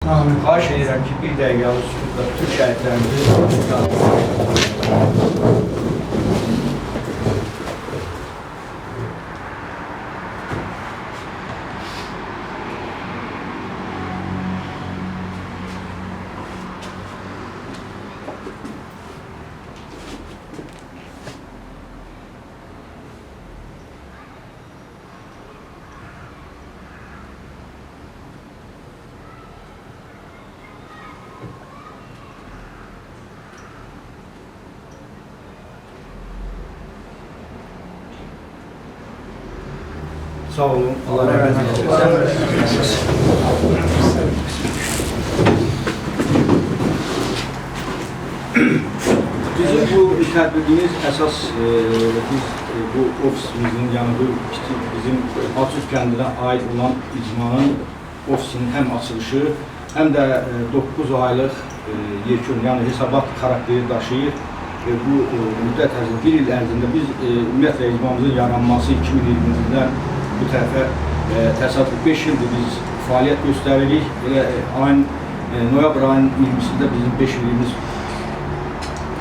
Amin. Xahiş edirəm ki, bir dəqiqəlik sükutla bütün şəhidlərimizi Sağ olun. Allah rəhmət eylesin. Bizim bu tədbirimiz əsas biz bu ofisimizin, yəni bu bizim Hadrut kəndinə aid olan icmanın ofisinin həm açılışı, həm də 9 aylıq yekun, yəni hesabat xarakteri daşıyır. Bu müddət ərzində, bir il ərzində biz ümumiyyətlə icmamızın yaranması 2020-ci ildən bu tərəfə təsadüf 5 ildir biz fəaliyyət göstəririk. Elə noyabr ayının 20-sində bizim 5 ilimiz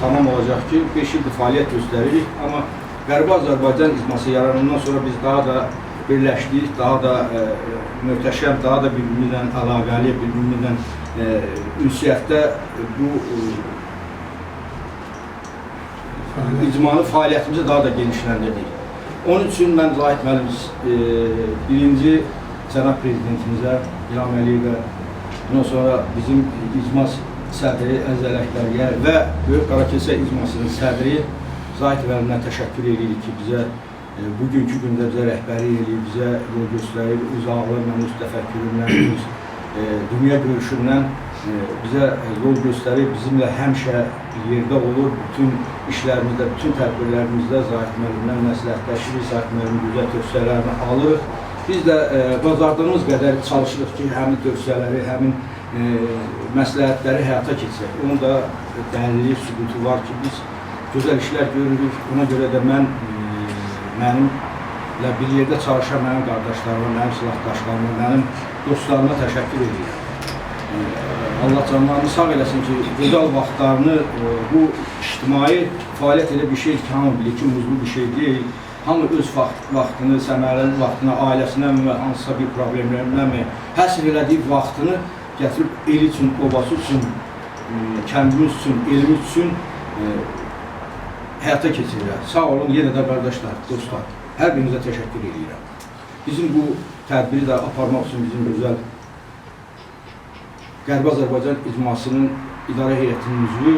tamam olacaq ki, 5 ildir fəaliyyət göstəririk. Amma Qərbi Azərbaycan icması yaranandan sonra biz daha da birləşdik, daha da möhtəşəm, daha da bir-birimizlə əlaqəli, bir-birimizlə ünsiyyətdə bu icmanı fəaliyyətimizi daha da genişləndirdik. Onun üçün mən Zahid müəllim birinci cənab prezidentimizə, İlham Əliyevə, ondan sonra bizim icma sədri Əziz Ələkbəriyə və Böyük Qarakilsə icmasının sədri Zahid müəllimə təşəkkür edirik ki, bizə bugünkü gündə bizə rəhbərlik eləyir, bizə yol göstərir, öz ağlıyla, öz təfəkküründən, öz dünya görüşündən bizə yol göstərir, bizimlə həmişə bir yerdə olur, bütün işlərimizdə, bütün tədbirlərimizdə Zahid müəllimlə məsləhətləşirik, Zahid müəllimin gözəl tövsiyələrini alırıq. Biz də bacardığımız qədər çalışırıq ki, həmin tövsiyələri, həmin məsləhətləri həyata keçirək. Onun da dəlili, sübutu var ki, biz gözəl işlər görürük. Ona görə də mən mənimlə bir yerdə çalışan mənim qardaşlarıma, mənim silahdaşlarıma, mənim dostlarıma təşəkkür edirəm. Allah canlarını sağ eləsin ki, gözəl vaxtlarını bu ictimai fəaliyyət elə bir şey ki, hamı bilir ki, muzlu bir şey deyil. Hamı öz vaxtını, səmərəli vaxtını, ailəsinə və hansısa bir problemlərlə həsr elədiyi vaxtını gətirib el üçün, obası üçün, kəndimiz üçün, elimiz üçün həyata keçirirlər. Sağ olun, yenə də qardaşlar, dostlar, hər birinizə təşəkkür edirəm. Bizim bu tədbiri də aparmaq üçün bizim gözəl Qərbi Azərbaycan icmasının idarə heyətinin üzvü,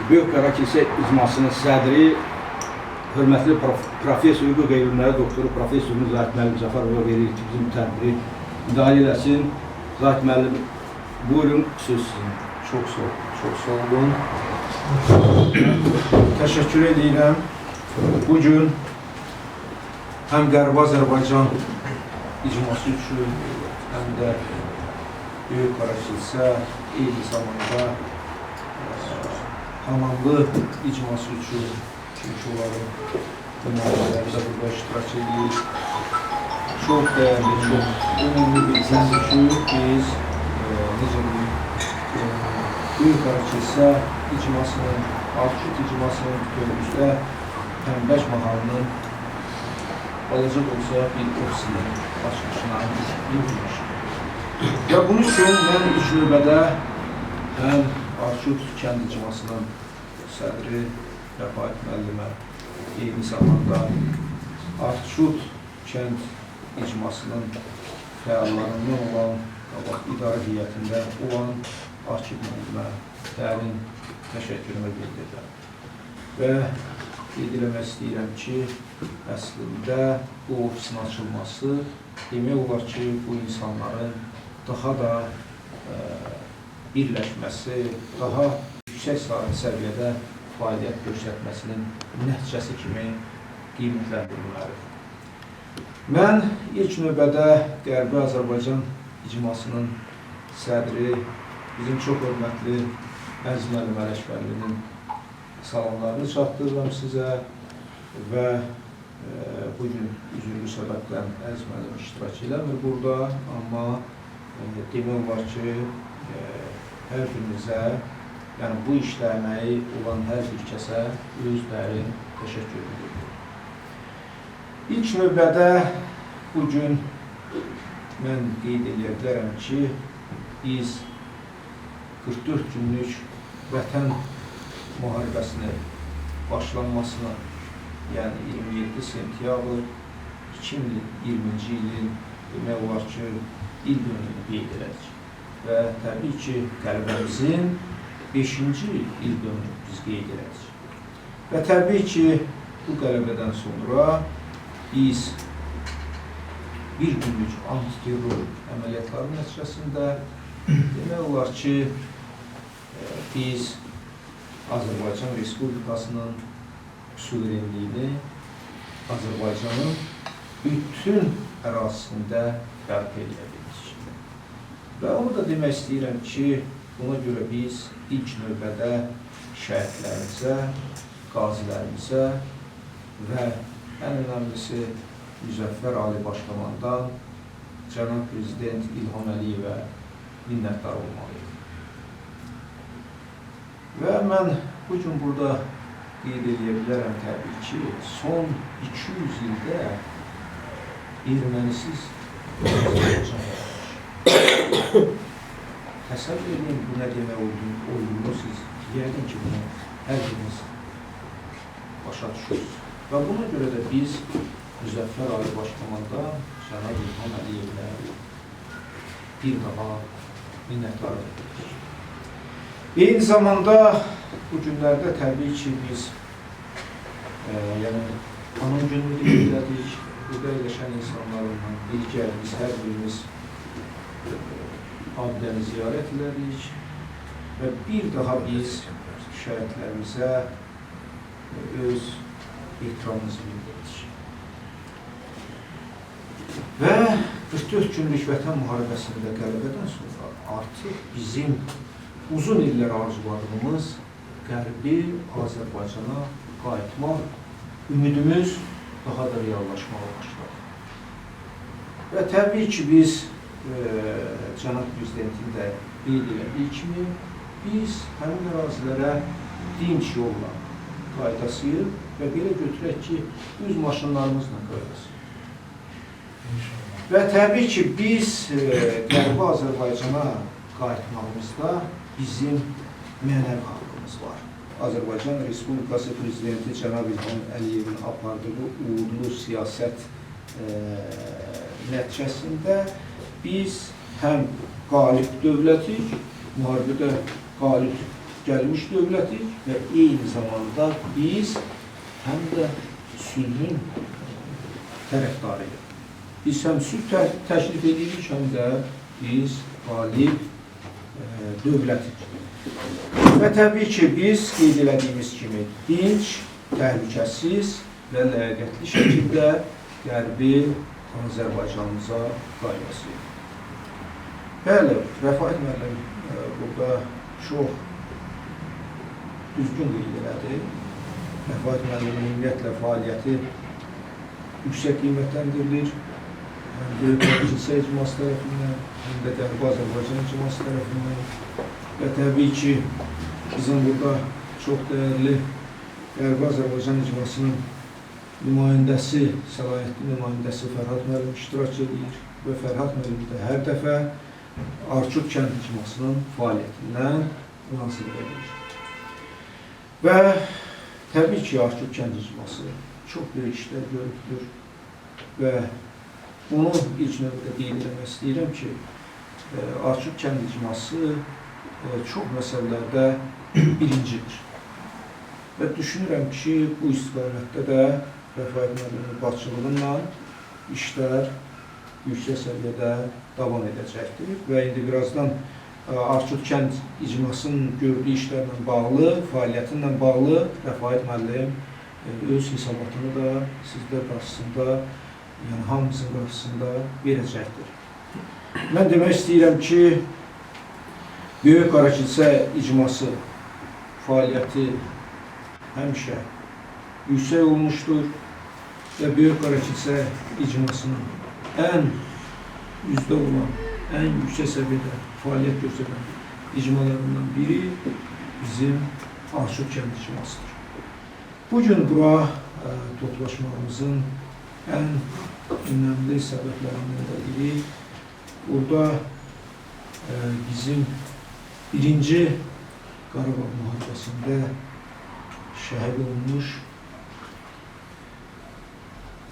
Böyük Qarakilsə icmasının sədri, hörmətli professor, hüquq elmləri doktoru professorumuz Zahid müəllim Cəfərova veririk ki, bizim tədbiri idarə eləsin. Zahid müəllim, buyurun, söz sizin. Çox sağ olun, çox sağ olun. Təşəkkür edirəm. Bugün həm Qərbi Azərbaycan icması üçün, həm də Böyük Qarakilsə, eyni zamanda Hamamlı icması üçün, çünki onların nümayəndələri də burada iştirak edir. Çox dəyərli, çox önəmli bir gün ki, biz necə deyim, Böyük Qarakilsə icmasının, Arçut icmasının bütövlükdə Tənbəş mahalının balaca da olsa bir ofisinin açılışına yığılmışıq. Və bunun üçün mən ilk növbədə həm Arçut kənd icmasının sədri Rəfaət müəllimə, eyni zamanda Arçut kənd icmasının fəallarından olan, qabaq idarə heyətində olan Akif müəllimə dərin təşəkkürümü bildirirəm. Və qeyd eləmək istəyirəm ki, əslində bu ofisin açılması demək olar ki, bu insanların daha da birləşməsi, daha yüksək səviyyədə fəaliyyət göstərməsinin nəticəsi kimi qiymətləndirilməlidir. Mən ilk növbədə Qərbi Azərbaycan icmasının sədri, bizim çox hörmətli Əziz müəllim Ələkbərlinin salamlarını çatdırıram sizə və bugün üzürlü səbəbdən Əziz müəllim iştirak eləmir burada, amma demək olar ki, hər birinizə, yəni bu işdə əməyi olan hər bir kəsə öz dərin təşəkkür edirəm. İlk növbədə bugün mən qeyd edə bilərəm ki, biz 44 günlük vətən müharibəsinin başlanmasını, yəni 27 sentyabr 2020-ci ilin demək olar ki, il dönümünü qeyd elədik. Və təbii ki, qələbəmizin 5-ci il dönümünü biz qeyd elədik. Və təbii ki, bu qələbədən sonra biz bir günlük antiterror əməliyyatları nəticəsində demək olar ki, biz Azərbaycan Respublikasının suverenliyini Azərbaycanın bütün ərazisində bərpa edə bildik. Və onu da demək istəyirəm ki, buna görə biz ilk növbədə şəhidlərimizə, qazilərimizə və ən önəmlisi Müzəffər Ali Başkomandan Cənab Prezident İlham Əliyevə minnətdar olmalıyıq. Və mən bugün burada qeyd edə bilərəm təbii ki, son 200 ildə ermənisiz Azərbaycan yaranmış. Təsəvvür edin, bu nə demək olduğunu siz yəqin ki, bunu hər biriniz başa düşürsünüz. Və buna görə də biz Müzəffər Ali Başkomandan Cənab İlham Əliyevlə bir daha minnətdarlıq edirik. Eyni zamanda bu günlərdə təbii ki, biz yəni anım gününü qeyd elədik, burada yerləşən insanlarla birgə biz hər birimiz abidəni ziyarət elədik və bir daha biz şəhidlərimizə öz ehtiramımızı bildirdik. Və 44 günlük vətən müharibəsində qələbədən sonra artıq bizim uzun illər arzuladığımız Qərbi Azərbaycana qayıtmaq ümidimiz daha da reallaşmağa başladı. Və təbii ki, biz Cənab Prezidentin də qeyd elədiyi kimi, biz həmin ərazilərə dinc yolla qayıdasıyıq və belə götürək ki, öz maşınlarımızla qayıdasıyıq. Və təbii ki, biz Qərbi Azərbaycana qayıtmağımızda bizim mənəvi haqqımız var. Azərbaycan Respublikası Prezidenti Cənab İlham Əliyevin apardığı uğurlu siyasət nəticəsində biz həm qalib dövlətik, müharibədə qalib gəlmiş dövlətik və eyni zamanda biz həm də sülhün tərəfdarıyıq. Biz həm sülh təklif edirik, həm də biz qalib dövlətik. Və təbii ki, biz qeyd elədiyimiz kimi dinc, təhlükəsiz və ləyaqətli şəkildə Qərbi Azərbaycanımıza qayıdasıyıq. Bəli, Rəfaət müəllim burada çox düzgün qeyd elədi. Rəfaət müəllimin ümumiyyətlə fəaliyyəti yüksək qiymətləndirilir. Həm Böyük Kilsə icması tərəfindən, həm də Qərbi Azərbaycan icması tərəfindən və təbii ki, bizim burada çox dəyərli Qərbi Azərbaycan icmasının nümayəndəsi, səlahiyyətli nümayəndəsi Fərhad müəllim iştirak edir və Fərhad müəllim də hər dəfə Arçud kənd icmasının fəaliyyətindən razılıq edir. Və təbii ki, Arçud kənd icması çox böyük işlər görübdür və onu ilk növbədə qeyd eləmək istəyirəm ki, Arçud kənd icması çox məsələlərdə birincidir. Və düşünürəm ki, bu istiqamətdə də Rəfaət müəllimin başçılığıyla işlər yüksək səviyyədə davam edəcəkdir. Və indi birazdan Arçud kənd icmasının gördüyü işlərlə bağlı, fəaliyyəti ilə bağlı Rəfaət müəllim öz hesabatını da sizlər qarşısında, yəni hamımızın qarşısında verəcəkdir. Mən demək istəyirəm ki, Böyük Qarakilsə icması fəaliyyəti həmişə yüksək olmuşdur və Böyük Qarakilsə icmasının ən üzdə olan, ən yüksək səviyyədə fəaliyyət göstərən icmalarından biri bizim Arçut kənd icmasıdır. Bugün bura toplaşmağımızın ən önəmli səbəblərindən də biri burada bizim birinci Qarabağ müharibəsində şəhid olmuş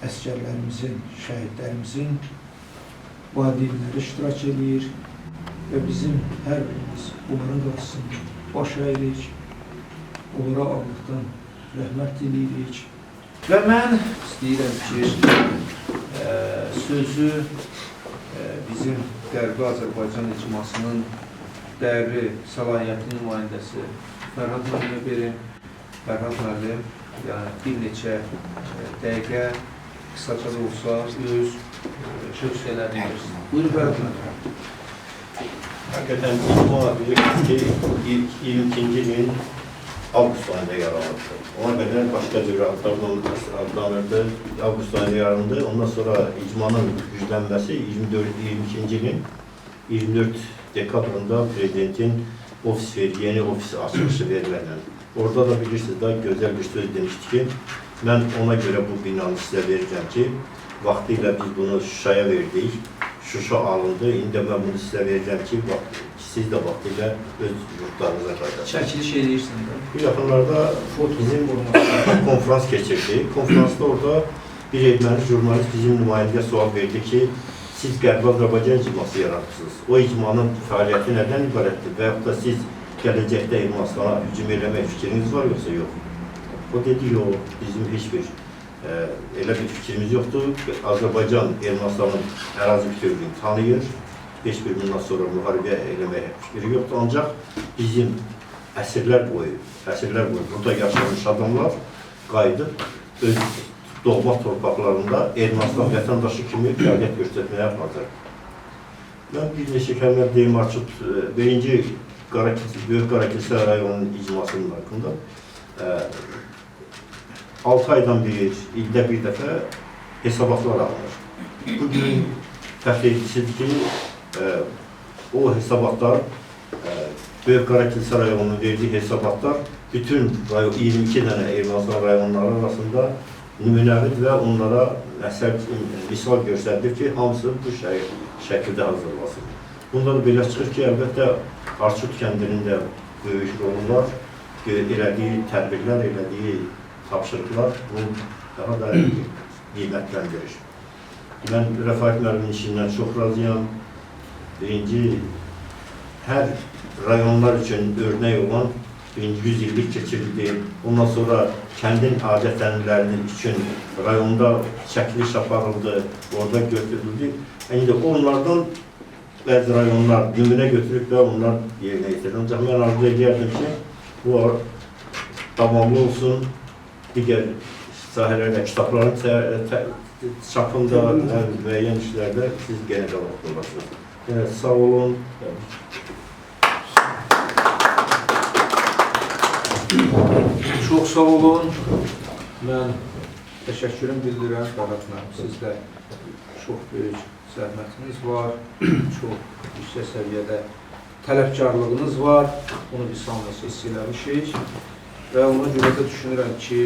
əsgərlərimizin, şəhidlərimizin valideynləri iştirak edir və bizim hər birimiz onların qarşısında baş əyirik, onlara Allahdan rəhmət diləyirik. Və mən istəyirəm ki, sözü bizim Qərbi Azərbaycan icmasının dəyərli, səlahiyyətli nümayəndəsi Fərhad müəllimə verim. Fərhad müəllim, yəni bir neçə dəqiqə qısaca da olsa öz tövsiyələrini versin. Buyurun Fərhad müəllim. Hakikaten icma bilirsiniz ki 22. ilin avqust ayında yaranıldı. Ona qədər başqa cür adlanırdı. Avqust ayında yarandı. Ondan sonra icmanın güclənməsi 22. ilin 24 dekabrında prezidentin ofis vergi, yeni ofis açılışı verilənən. Orada da bilirsiniz da gözəl bir söz demişdi ki, mən ona görə bu binanı sizə verəcəm ki, vaxtilə biz bunu Şuşaya verdik. Şuşa alındı. İndi mən bunu sizə verəcəm ki, siz də vaxtilə öz yurtlarınıza qayıdasınız. Çəkiliş eləyirsin də. Bu yaxınlarda bizim konfrans keçirdik. Konfransda orada bir erməni jurnalist bizim nümayəndəyə sual verdi ki, siz Qərbi Azərbaycan icması yaratmışsınız. O icmanın fəaliyyəti nədən ibarətdir? Və yaxud da siz gələcəkdə Ermənistana hücum eləmək fikriniz var yoxsa yox? O dedi, yox, bizim heç bir elə bir fikrimiz yoxdur. Azərbaycan Ermənistanın ərazi bütövlüyünü tanıyır. Heç bir bundan sonra müharibə eləmək fikri yoxdur. Ancaq bizim əsrlər boyu burada yaşamış adamlar qayıdıb öz doğma torpaqlarında Ermənistan vətəndaşı kimi fəaliyyət göstərməyə hazırdır. Mən bir neçə kəlmə deyim açıb, birinci Böyük Qarakilsə rayonunun icmasının haqqında 6 aydan bir, ildə bir dəfə hesabatlar alınır. Bugün fəxr edicisidir ki, o hesabatlar, Böyük Qarakilsə rayonunun verdiyi hesabatlar bütün 22 dənə Ermənistan rayonları arasında nümunəvidir və onlara misal göstərilir ki, hamısı bu şəkildə hazırlasın. Bunda da belə çıxır ki, əlbəttə Arçut kəndinin də böyük rolu var, elədiyi tədbirlər, elədiyi tapşırıqlar bunu daha da qiymətləndirir. Mən Rəfayət müəllimin işindən çox razıyam. Birinci, hər rayonlar üçün örnək olan birinci 100 illik keçirildi. Ondan sonra kəndin adət-ənənələrinin üçün rayonda çəkiliş aparıldı, orada götürüldü. İndi onlardan bəzi rayonlar nümunə götürüb və onlar yerinə yetirir. Ancaq mən arzu edərdim ki, bu davamlı olsun. Digər sahələrdə, kitabların çapında, müəyyən işlərdə siz genə qabaqda olasınız. Yəni, sağ olun. Çox sağ olun. Mən təşəkkürüm bildirəm Fərhad müəllim. Sizdə çox böyük zəhmətiniz var, çox yüksək səviyyədə tələbkarlığınız var. Bunu biz hamımız hiss eləmişik və ona görə də düşünürəm ki,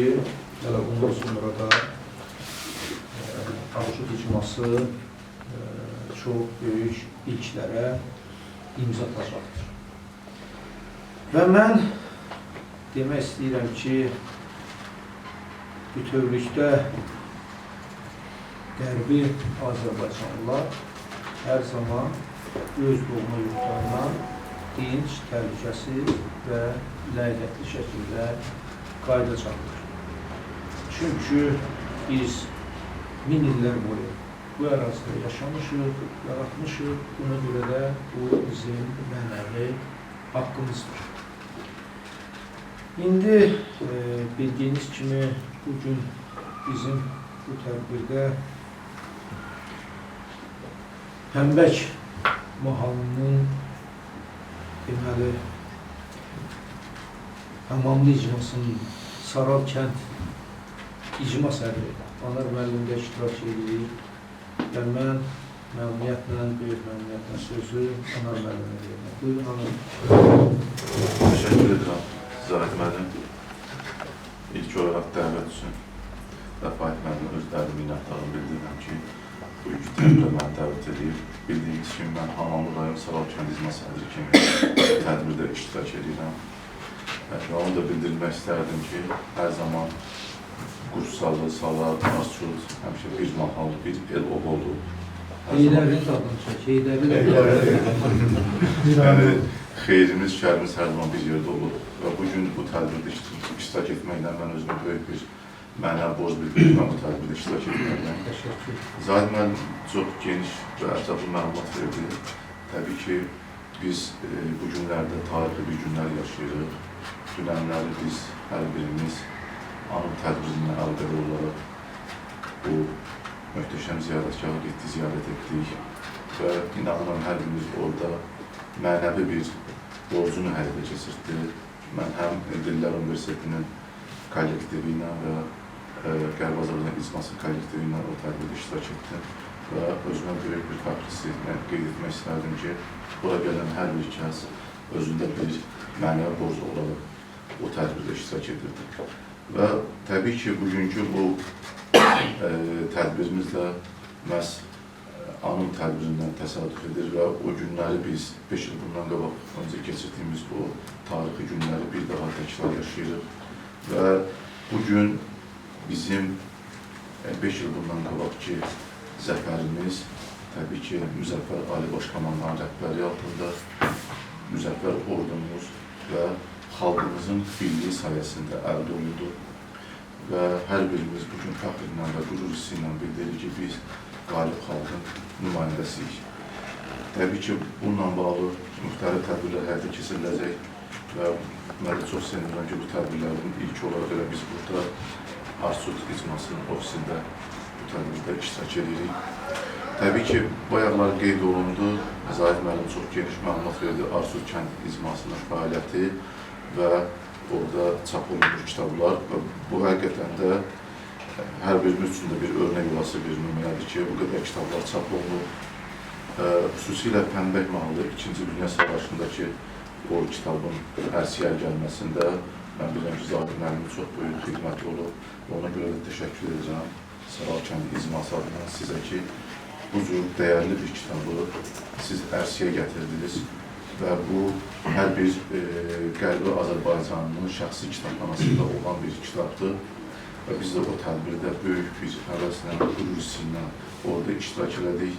hələ bundan sonra da Arçut icması çox böyük ilklərə imza atacaqdır. Və mən demək istəyirəm ki, bütövlükdə Qərbi Azərbaycanlılar hər zaman öz doğma yurtlarına dinc, təhlükəsiz və ləyaqətli şəkildə qayıdacaqlar. Çünki biz min illər boyu bu ərazidə yaşamışıq, yaratmışıq. Buna görə də bu bizim mənəvi haqqımızdır. İndi bildiyiniz kimi bugün bizim bu tədbirdə Pəmbək mahalının deməli Hamamlı icmasının Saral kənd icma sədri Anar müəllim də iştirak edir və mən Məmnuniyyətlə, böyük məmnuniyyətlə sözü Anar müəllimə verirəm. Buyurun Anar. Təşəkkür edirəm Zahid müəllim. İlk olaraq dəvət üçün Rəfayət müəllimə öz dərin minnətdarlığımı bildirirəm ki, bugünkü tədbirə məni dəvət edib. Bildiyiniz kimi mən Hananlı rayon Saral kənd icma sədri kimi tədbirdə iştirak edirəm. Və onu da bildirmək istərdim ki, hər zaman Qursalı, Salar, Arsuz həmişə bir mahal, bir el olub. Heydərin adını çək, Heydərin. Yəni, xeyrimiz, şərimiz hər zaman bir yerdə olub və bugün bu tədbirdə iştirak etməklə mən özümə böyük bir mənəvi borc bildirirəm bu tədbirdə iştirak etməklə. Zahid müəllim çox geniş və ətraflı məlumat verdi. Təbii ki, biz bu günlərdə tarixi bir günlər yaşayırıq. Dünənləri biz hər birimiz anım tədbirindən əlaqədar olaraq bu möhtəşəm ziyarətgaha getdik, ziyarət etdik və inanıram hər birimiz orada mənəvi bir borcunu həyata keçirtdi. Mən həm Diller Universitetinin kollektivi ilə və Qərbi Azərbaycan İcması kollektivi ilə o tədbirdə iştirak etdim və özümə böyük bir fəxr hiss qeyd etmək istərdim ki, bura gələn hər bir kəs özündə bir mənəvi borc olaraq o tədbirdə iştirak edirdi. Və təbii ki, bugünkü bu tədbirimizlə məhz anım tədbirindən təsadüf edir və o günləri biz 5 il bundan qabaq öncə keçirdiyimiz o tarixi günləri bir daha təkrar yaşayırıq və bugün bizim 5 il bundan qabaqki zəfərimiz təbii ki, Müzəffər Ali Baş Komandanın rəhbərliyi altında Müzəffər ordumuz və xalqımızın birliyi sayəsində əldə olundu və hər birimiz bugün fəxrlə və qürur hissi ilə bildirir ki, biz qalib xalqın nümayəndəsiyik. Təbii ki, bununla bağlı müxtəlif tədbirlər həyata keçiriləcək və mən də çox sevinirəm ki, bu tədbirlərin ilki olaraq elə biz burada Arsuz İcmasının ofisində bu tədbirdə iştirak edirik. Təbii ki, bayaqlar qeyd olundu, Zahid müəllim çox geniş məlumat verdi Arsuz kənd icmasının fəaliyyəti və orada çap olunmuş kitablar və bu həqiqətən də hər birimiz üçün də bir örnək olası bir nümunədir ki, bu qədər kitablar çap olunub. Xüsusilə Pəmbək mahalı 2-ci Dünya Savaşındakı o kitabın ərsəyə gəlməsində mən bilirəm ki, Zahid müəllimin çox böyük xidməti olub. Ona görə də təşəkkür edirəm Saral kəndi icması adına sizə ki, bu cür dəyərli bir kitabı siz ərsəyə gətirdiniz və bu hər bir Qərbi Azərbaycanlının şəxsi kitabxanasında olan bir kitabdır. Və biz də o tədbirdə böyük bir həvəslə, qürur hissi ilə orada iştirak elədik.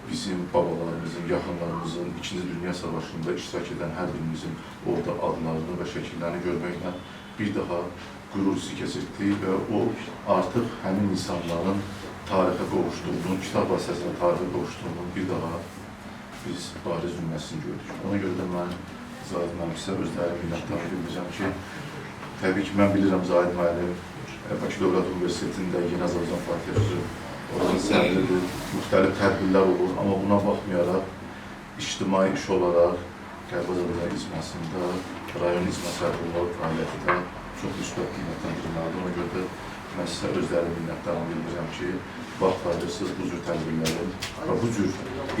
Bizim babalarımızın, yaxınlarımızın 2-ci Dünya Savaşında iştirak edən hər birimizin orada adlarını və şəkillərini görməklə bir daha qürur hissi keçirtdik və o artıq həmin insanların tarixə qovuşduğunu, kitab vasitəsilə tarixə qovuşduğunu bir daha biz bariz nümunəsini gördük. Ona görə də mən Zahid müəllim sizə öz dərin minnətdarlıq bildirəcəm ki, təbii ki, mən bilirəm Zahid müəllim Bakı Dövlət Universitetində Yeni Azərbaycan Partiyası oranın sədridir, müxtəlif tədbirlər olur, amma buna baxmayaraq ictimai iş olaraq Qərbi Azərbaycan icmasında rayon icma sədri olaraq fəaliyyəti də çox müsbət qiymətləndirilməlidir. Ona görə də mən sizə öz dərin minnətdarlığımı bildirirəm ki, vaxt ayırırsınız bu cür tədbirlərin və bu cür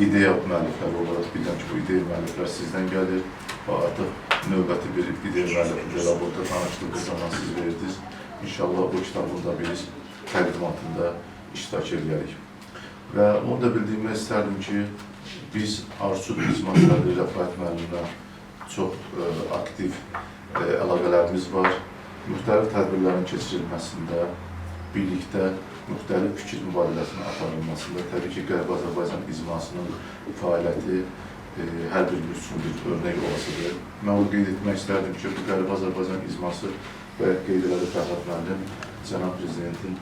ideya müəllifləri olaraq bilirəm ki, bu ideya müəlliflər sizdən gəlir və artıq növbəti bir ideya müəllifi də burada danışdığı zaman siz verdiniz. İnşallah o kitabın da biz təqdimatında iştirak edərik. Və onu da bildirmək istərdim ki, biz Arsuz icma sədri Rəfayət müəllimlə çox aktiv əlaqələrimiz var. Müxtəlif tədbirlərin keçirilməsində, birlikdə müxtəlif fikir mübadiləsinin aparılmasında təbii ki, Qərbi Azərbaycan icmasının fəaliyyəti hər birimiz üçün bir örnək olasıdır. Mən onu qeyd etmək istərdim ki, bu Qərbi Azərbaycan icması və qeyd elədi Fərhad müəllim, Cənab Prezidentin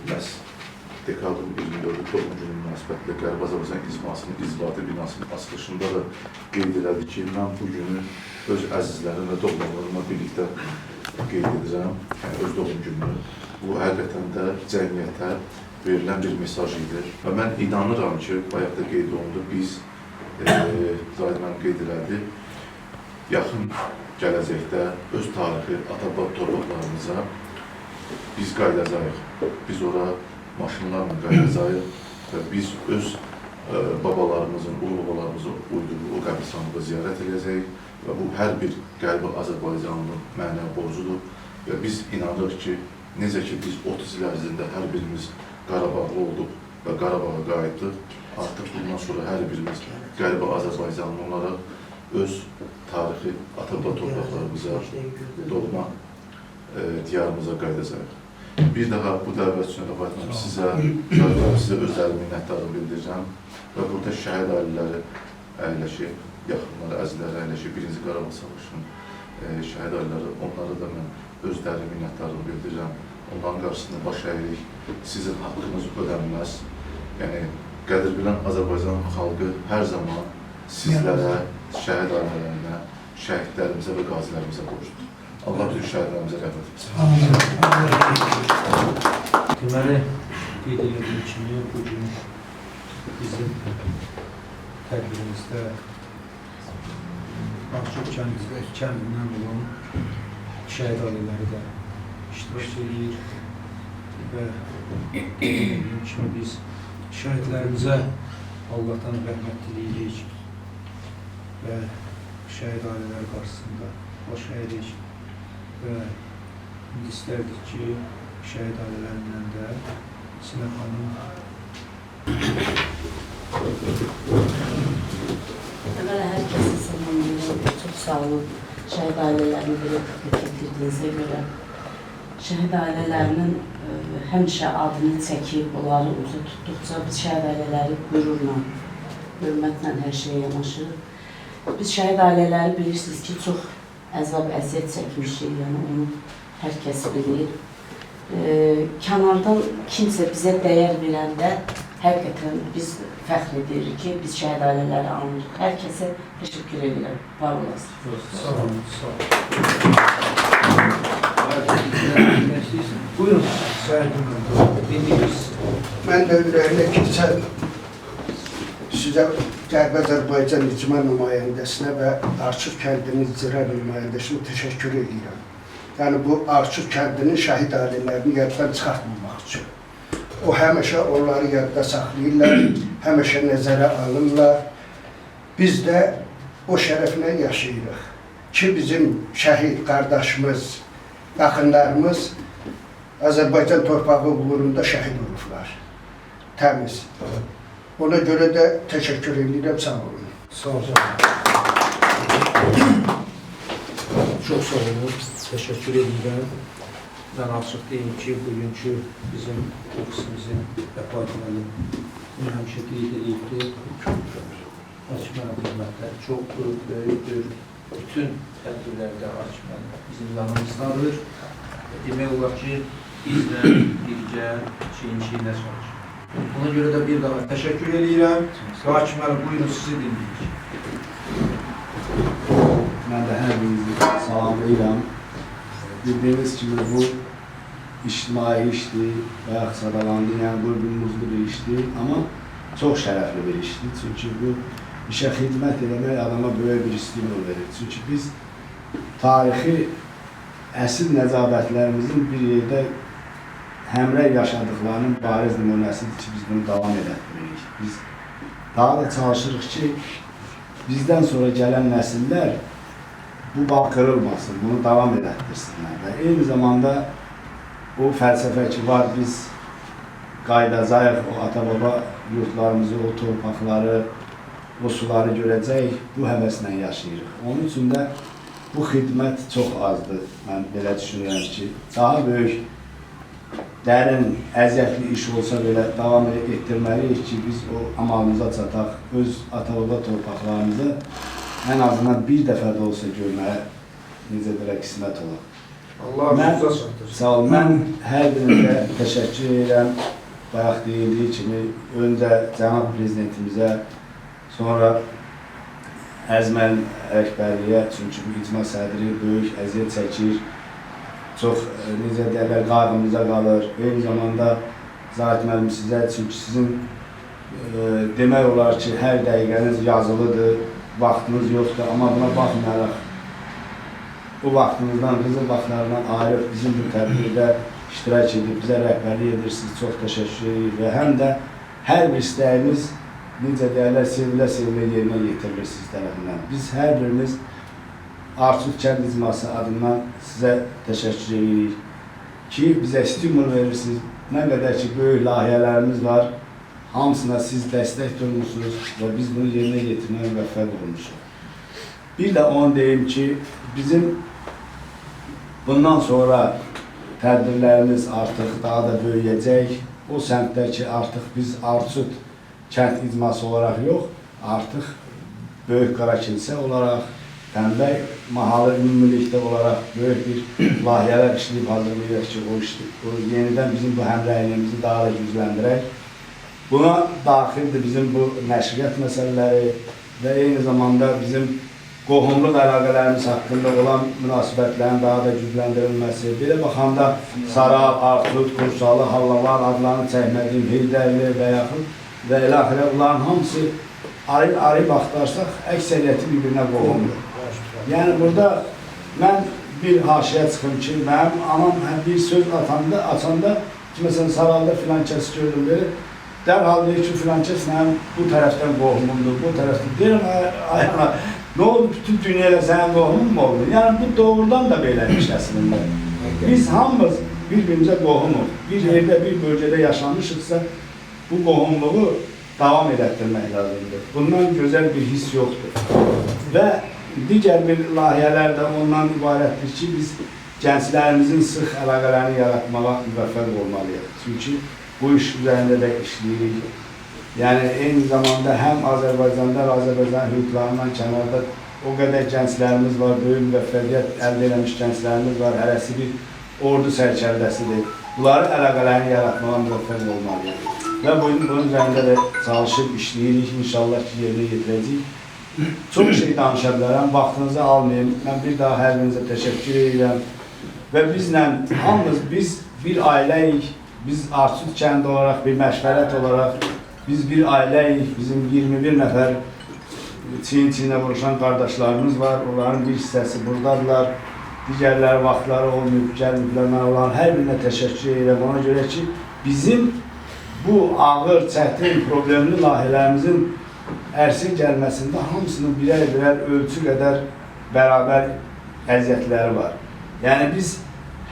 məhz dekabrın 24-ü doğum günü münasibətilə Qərbi Azərbaycan icmasının icraatı binasının açılışında da qeyd elədi ki, mən bu günü öz əzizlərim və doğmalarımla birlikdə qeyd edirəm, yəni öz doğum gününü. Bu həqiqətən də cəmiyyətə verilən bir mesaj idi. Və mən inanıram ki, bayaq da qeyd olundu, biz, Zahid müəllim qeyd elədi, yaxın gələcəkdə öz tarixi ata-baba torpaqlarımıza biz qayıdacağıq. Biz ora maşınlarla qayıdacağıq, Və biz öz babalarımızın, ulu babalarımızın uyduğu o qəbirstanlığı ziyarət edəcəyik və bu hər bir Qərbi Azərbaycanlının mənəvi borcudur və biz inanırıq ki, necə ki biz 30 il ərzində hər birimiz Qarabağlı olduq və Qarabağa qayıtdıq, artıq bundan sonra hər birimiz Qərbi Azərbaycanlı olaraq öz tarixi ata-baba torpaqlarımıza, doğma diyarımıza qayıdacağıq. Bir daha bu dəvət üçün Rəfat müəllim sizə, sizə özləri minnətdarlıq bildirirəm və burada şəhid ailələri əyləşib, yaxınları, əzizləri əyləşib, Birinci Qarabağ Savaşının şəhid ailələri, onlara da mən özləri minnətdarlıq bildirirəm. Onların qarşısında baş əyirik. Sizin haqqınız ödənməz. Yəni, qədir bilən Azərbaycan xalqı hər zaman sizlərə, şəhid ailələrinə, şəhidlərimizə və qazilərimizə borcludur. Allah bütün şəhidlərimizə rəhmət etsin. Deməli, qeyd elədiyim kimi, bugün bizim tədbirimizdə Ağaçox kəndindən olan şəhid ailələri də iştirak edir və qeyd elədiyim kimi biz şəhidlərimizə Allahdan rəhmət diləyirik və şəhid ailələri qarşısında baş əyirik və indi istərdik ki, şəhid ailələrindən də Sinə xanım. Əvvəla hər kəsi salamlayıram. Çox sağ olun şəhid ailələrini belə gətirdiyinizə görə. Şəhid ailələrinin həmişə adını çəkib, onları uca tutduqca biz şəhid ailələri qürurla, hörmətlə hər şeyə yanaşırıq. Biz şəhid ailələri bilirsiniz ki, çox əzab, əziyyət çəkmişik, yəni onu hər kəs bilir. Kənardan kimsə bizə dəyər verəndə həqiqətən biz fəxr edirik ki, biz şəhid ailələri anırıq. Hər kəsə təşəkkür edirəm. Var olasınız. Sağ olun, sağ olun. Buyurun, Səhər müəllim. Dinləyirik. Mən də ürəyimə keçən sizə Qərbi Azərbaycan icma nümayəndəsinə və Arçıq kəndinin icra nümayəndəsinə təşəkkür edirəm. Yəni bu Arçıq kəndinin şəhid ailələrini yaddan çıxartmamaq üçün. O həmişə onları yadda saxlayırlar, həmişə nəzərə alırlar. Biz də o şərəflə yaşayırıq ki, bizim şəhid qardaşımız, yaxınlarımız Azərbaycan torpağı uğrunda şəhid olublar. Təmiz. Ona görə də təşəkkür edirəm, sağ olun. Sağ olun. Çox sağ olun, təşəkkür edirəm. Mən açıq deyim ki, bugünkü bizim ofisimizin Rəfat müəllim bunu həmişə qeyd edibdir. Akif müəllim xidmətləri çoxdur, böyükdür. Bütün tədbirlərdə Akif müəllim bizim yanımızdadır. Demək olar ki, bizlə birgə çiyin-çiyinə çalışır. Ona görə də bir daha təşəkkür edirəm. Akif müəllim, buyurun, sizi dinləyirik. Mən də hər birinizi salamlayıram. Bildiyiniz kimi bu ictimai işdir, bayaq sadalandı, yəni bu bir muzlu bir işdir, amma çox şərəfli bir işdir. Çünki bu işə xidmət eləmək adama böyük bir stimul verir. Çünki biz tarixi əsil nəcabətlərimizin bir yerdə həmrəy yaşadıqlarının bariz nümunəsidir ki, biz bunu davam elətdiririk. Biz daha da çalışırıq ki, bizdən sonra gələn nəsillər bu bağ kırılmasın, bunu davam elətdirsinlər. Və eyni zamanda o fəlsəfə ki var, biz qayıdacağıq o ata-baba yurtlarımızı, o torpaqları, o suları görəcəyik, bu həvəslə yaşayırıq. Onun üçün də bu xidmət çox azdır. Mən belə düşünürəm ki, daha böyük, dərin, əziyyətli iş olsa belə davam etdirməliyik ki, biz o amalımıza çataq, öz ata-baba torpaqlarımızı ən azından bir dəfə də olsa görməyə necə belə qismət olar. Allah arzunuza çatdırsın. Sağ olun. Mən hər birinizə təşəkkür edirəm. Bayaq deyildiyi kimi, öncə cənab prezidentimizə, sonra Əzməl Ələkbərliyə, çünki bu icma sədri böyük əziyyət çəkir, çox, necə deyərlər, qayğımıza qalır. Eyni zamanda Zahid müəllim sizə, çünki sizin demək olar ki, hər dəqiqəniz yazılıdır, vaxtınız yoxdur, amma buna baxmayaraq o vaxtınızdan, qızıl vaxtlarından ayırıb bizim bu tədbirdə iştirak edib, bizə rəhbərlik edirsiniz, çox təşəkkür edirik və həm də Hər bir istəyimiz, necə deyərlər, sevilə-sevilə yerinə yetirilir siz tərəfindən. Biz hər birimiz Arçud kənd icması adından sizə təşəkkür edirik ki, bizə stimul verirsiniz. Nə qədər ki, böyük layihələrimiz var, hamısına siz dəstək durmuşsunuz və biz bunu yerinə yetirməyə müvəffəq olmuşuq. Bir də onu deyim ki, bizim bundan sonra tədbirlərimiz artıq daha da böyüyəcək. O səmtdə ki, artıq biz Arçud kənd icması olaraq yox, artıq Böyük Qara Kilsə olaraq, Tənbəy mahalı ümumilikdə olaraq böyük bir layihələr işləyib hazırlayırıq ki, o yenidən bizim bu həmrəyliyimizi daha da gücləndirək. Buna daxildir bizim bu nəşriyyat məsələləri və eyni zamanda bizim qohumluq əlaqələrimiz haqqında olan münasibətlərin daha da gücləndirilməsi. Belə baxanda Saral, Arçud, Kursalı, Hallavar adlarını çəkmədiyim, Heydərli və yaxın və elə axirə bunların hamısı arayıb axtarsaq, əksəriyyəti bir-birinə qohumdur. Yəni burada mən bir haşiyə çıxım ki, mənim anam bir söz açanda ki, məsələn Saralda filan kəs gördüm belə, dərhal deyir ki, filan kəs mənim bu tərəfdən qohumumdur, bu tərəfdən. Deyirəm, ay ana, nə oldu, bütün dünyada sənin qohumun mu oldu? Yəni bu doğrudan da beləmiş əslində. Biz hamımız bir-birimizə qohumuq. Bir yerdə, bir bölgədə yaşamışıqsa, bu qohumluğu davam elətdirmək lazımdır. Bundan gözəl bir hiss yoxdur. Və digər bir layihələr də ondan ibarətdir ki, biz gənclərimizin sıx əlaqələrini yaratmağa müvəffəq olmalıyıq. Çünki bu iş üzərində də işləyirik. Yəni, eyni zamanda həm Azərbaycanda və Azərbaycan hüquqlarından kənarda o qədər gənclərimiz var, böyük müvəffəqiyyət əldə eləmiş gənclərimiz var, hərəsi bir ordu sərkərdəsidir. Bunların əlaqələrini yaratmağa müvəffəq olmalıyıq. Və bunun üzərində də çalışıb işləyirik, inşallah ki, yerinə yetirəcəyik. Çox şey danışa bilərəm, vaxtınızı almayayım. Mən bir daha hər birinizə təşəkkür edirəm. Və bizlə, hamımız biz bir ailəyik, biz Arçud kəndi olaraq, bir məşvərət olaraq, biz bir ailəyik, bizim 21 nəfər çiyin-çiyinə vuruşan qardaşlarımız var, onların bir hissəsi buradadırlar, digərləri vaxtları olmayıb, gəlməyiblər. Mən onların hər birinə təşəkkür edirəm. Ona görə ki, bizim bu ağır, çətin, problemli layihələrimizin ərsəyə gəlməsində hamısının birər-birər ölçü qədər bərabər əziyyətləri var. Yəni biz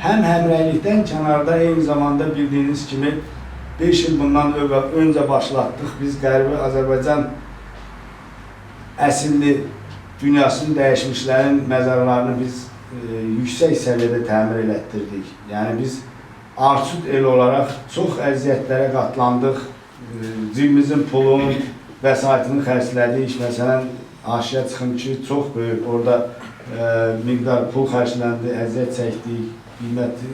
həm həmrəylikdən kənarda eyni zamanda bildiyiniz kimi 5 il bundan öncə başlatdıq. Biz Qərbi Azərbaycan əsilli dünyasını dəyişmişlərin məzarlarını biz yüksək səviyyədə təmir elətdirdik. Yəni biz Arçud eli olaraq çox əziyyətlərə qatlandıq. Cibimizin pulun, vəsaitini xərclədik. Məsələn, haşiyə çıxım ki, çox böyük orada miqdar pul xərcləndi, əziyyət çəkdik, qiyməti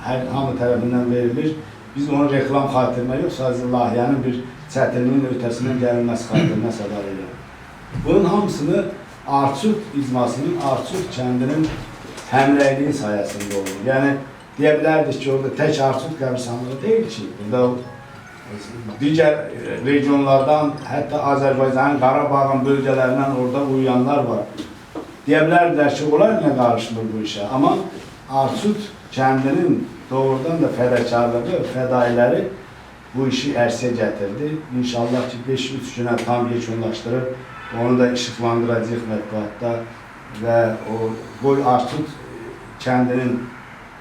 hər hamı tərəfindən verilir. Biz onu reklam xatirinə yox, sadəcə layihənin bir çətinliyin ötəsindən gəlинməsi xatirinə sədar edirəm. Bunun hamısını Arçud icmasının, Arçud kəndinin həmrəyliyi sayəsində olur. Yəni, deyə bilərdik ki, orada tək Arçud qəbirstanlığı deyil ki, burada digər regionlardan, hətta Azərbaycanın, Qarabağın bölgələrindən orada uyuyanlar var. Deyə bilərdilər ki, onlar niyə qarışmır bu işə? Amma Arçud kəndinin doğrudan da fədakarlığı, fədailəri bu işi ərsəyə gətirdi. İnşallah ki, 5-3 günə tam yekunlaşdırıb, onu da işıqlandıracaq mətbuatda və o qoy Arçud kəndinin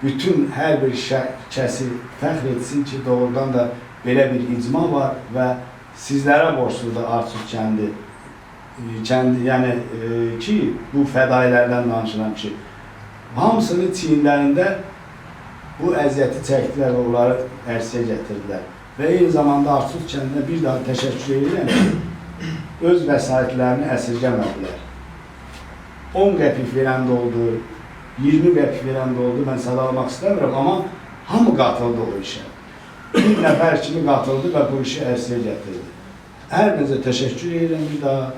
bütün hər bir kəsi fəxr etsin ki, doğrudan da belə bir icma var və sizlərə borcludur Arçud kəndi. Yəni ki, bu fədailərdən danışıram ki, hamısını çiyinlərində bu əziyyəti çəkdilər və onları ərsəyə gətirdilər. Və eyni zamanda Arçud kəndinə bir daha təşəkkür edirəm ki, öz vəsaitlərini əsirgəmədilər. 10 qəpik verən də oldu, 20 qəpik verən də oldu, mən sadalamaq istəmirəm, amma hamı qatıldı o işə. Bir nəfər kimi qatıldı və bu işi ərsəyə gətirdi. Hər birinizə təşəkkür edirəm bir daha.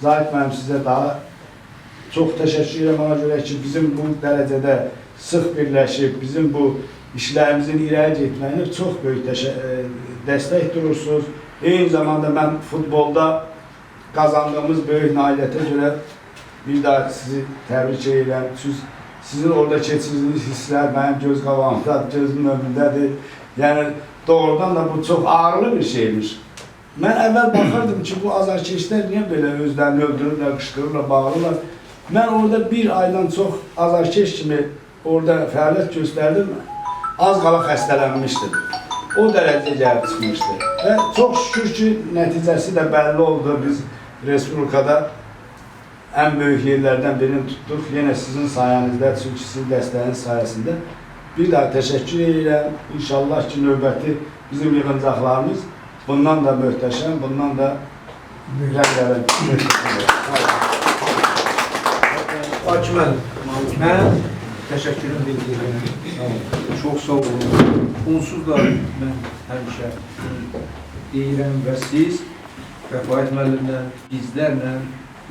Zahid müəllim, sizə daha çox təşəkkür edirəm ona görə ki, bizim bu dərəcədə sıx birləşib, bizim bu işlərimizin irəli getməyinə çox böyük dəstək durursunuz. Eyni zamanda mən futbolda qazandığımız böyük nailiyyətə görə bir daha sizi təbrik edirəm. Sizin orada keçirdiyiniz hisslər mənim göz qabağımdadır, gözümün önündədir. Yəni doğrudan da bu çox ağırlı bir şeymiş. Mən əvvəl baxırdım ki, bu azarkeşlər niyə belə özlərini öldürürlər, qışqırırlar, bağırırlar. Mən orada bir aydan çox azarkeş kimi orada fəaliyyət göstərdim. Az qala xəstələnmişdim. O dərəcəyə gəlib çıxmışdı. Və çox şükür ki, nəticəsi də bəlli oldu. Biz Respublikada ən böyük yerlərdən birini tutduq. Yenə sizin sayənizdə, çünki sizin dəstəyiniz sayəsində. Bir daha təşəkkür edirəm. İnşallah ki, növbəti bizim yığıncaqlarımız bundan da möhtəşəm, bundan da rəngarəng. Akif müəllim, mən təşəkkürümü bildirirəm. Çox sağ olun. Onsuz da mən həmişə bunu deyirəm və siz Rəfayət müəllimlə, bizlərlə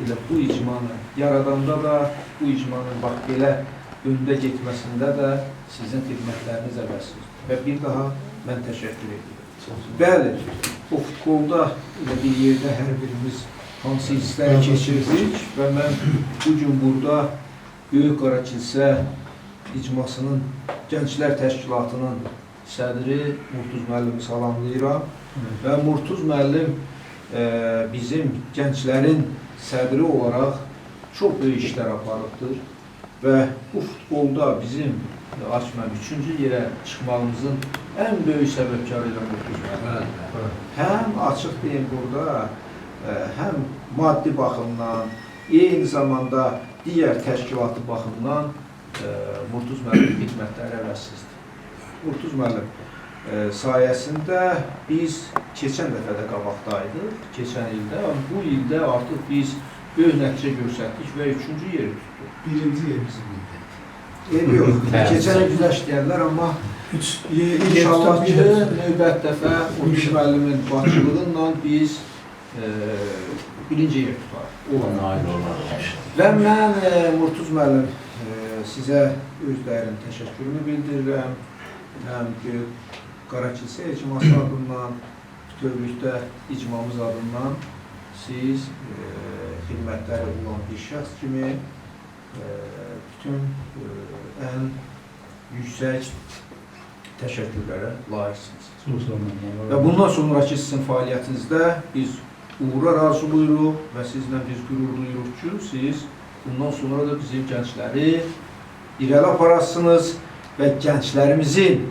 elə bu icmanı yaradanda da, bu icmanın bax belə öndə getməsində də sizin xidmətləriniz əvəzsizdir. Və bir daha mən təşəkkür edirəm. Bəli, o futbolda elə bir yerdə hər birimiz hansı hissləri keçirdik və mən bugün burada Böyük Qarakilsə icmasının Gənclər Təşkilatının sədri Murtuz müəllimi salamlayıram və Murtuz müəllim bizim gənclərin sədri olaraq çox böyük işlər aparıbdır və bu futbolda bizim Akif müəllim üçüncü yerə çıxmağımızın ən böyük səbəbkarı ilə Murtuz müəllim. Həm açıq deyim burada, həm maddi baxımdan, eyni zamanda digər təşkilatı baxımdan Murtuz müəllimin xidmətləri əvəzsizdir. Murtuz müəllim sayəsində biz keçən dəfə də qabaqdaydıq, keçən ildə, amma bu ildə artıq biz böyük nəticə göstərdik və üçüncü yeri tutduq. Birinci yer bizim ildə. Eybi yox, keçən il güzəşt deyərlər, amma İnşallah ki, növbət dəfə Murtuz müəllimin başçılığı ilə biz birinci yer tutarıq. Nail olar. Və mən Murtuz müəllim sizə öz dərin təşəkkürümü bildirirəm. Həm ki, Qarakilsə icması adından, bütövlükdə icmamız adından siz xidmətləri olan bir şəxs kimi bütün ən yüksək təşəkkürlərə layiqsiniz. Çox sağ olun. Və bundan sonraki sizin fəaliyyətinizdə biz uğurlar arzulayırıq və sizlə biz qürur duyuruq ki, siz bundan sonra da bizim gəncləri irəli aparasınız və gənclərimizin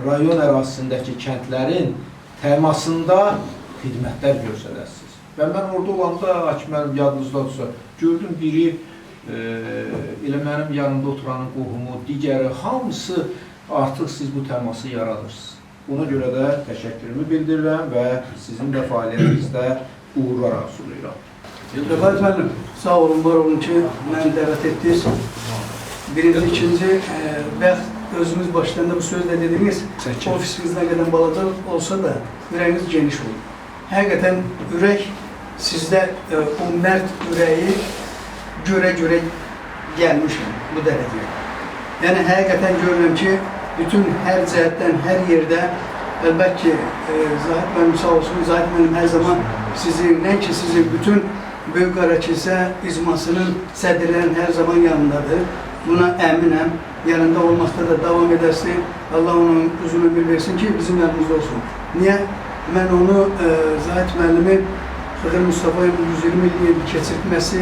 rayon ərazisindəki kəndlərin təmasında xidmətlər göstərəsiniz. Və mən orada olanda, Akif müəllim yadınızdadırsa, gördüm biri elə mənim yanımda oturanın qohumu, digəri, hamısı artıq siz bu təması yaradırsınız. Buna görə də təşəkkürümü bildirirəm və sizin də fəaliyyətinizdə uğurlar arzulayıram. Rəfayət müəllim, sağ olun, var olun ki, məni dəvət etdiniz. Birinci, ikinci, bəx özünüz başlarında bu sözlə dediniz, ofisiniz nə qədər balaca olsa da ürəyiniz geniş olur. Həqiqətən ürək sizdə o mərd ürəyi görə-görə gəlmişəm bu dərəcəyə. Yəni həqiqətən görürəm ki, bütün hər cəhətdən, hər yerdə əlbəttə ki, Zahid müəllim sağ olsun, Zahid müəllim hər zaman sizi, nəinki sizi, bütün Böyük Qarakilsə icmasının sədrlərinin hər zaman yanındadır. Buna əminəm, yanında olmaqda da davam edərsin. Allah onun uzun ömür versin ki, bizim yanımızda olsun. Niyə? Mən onu, Zahid müəllimi Xıdır Mustafayevin 120 illik keçirtməsi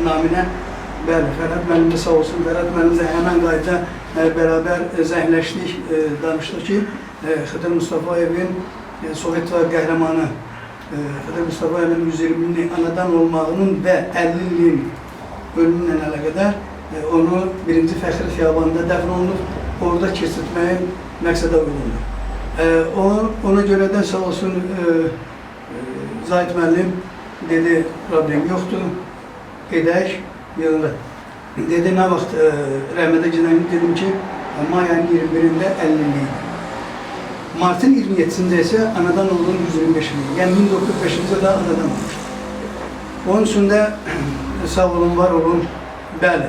naminə, bəli, Fərhad müəllim də sağ olsun, Fərhad müəllim də həmən qayda bərabər zəngləşdik, danışdıq ki, Xıdır Mustafayevin Sovet İttifaqı qəhrəmanı Xıdır Mustafayevin 120 illik anadan olmağının və 50 illik ölümünlə əlaqədar onu birinci Fəxri Xiyabanında dəfn olunub, orada keçirtməyin məqsədə uyğundur. Ona görə də sağ olsun Zahid müəllim dedi, problem yoxdur, edək yığılır. Dedi, nə vaxt rəhmətə gedən dedim ki, may ayının 21-də 50 illik. Martın 27-sində isə anadan olduğun 125 illik. Yəni 1905-ci ildə anadan olmuşdur. Onun üçün də sağ olun, var olun. Bəli,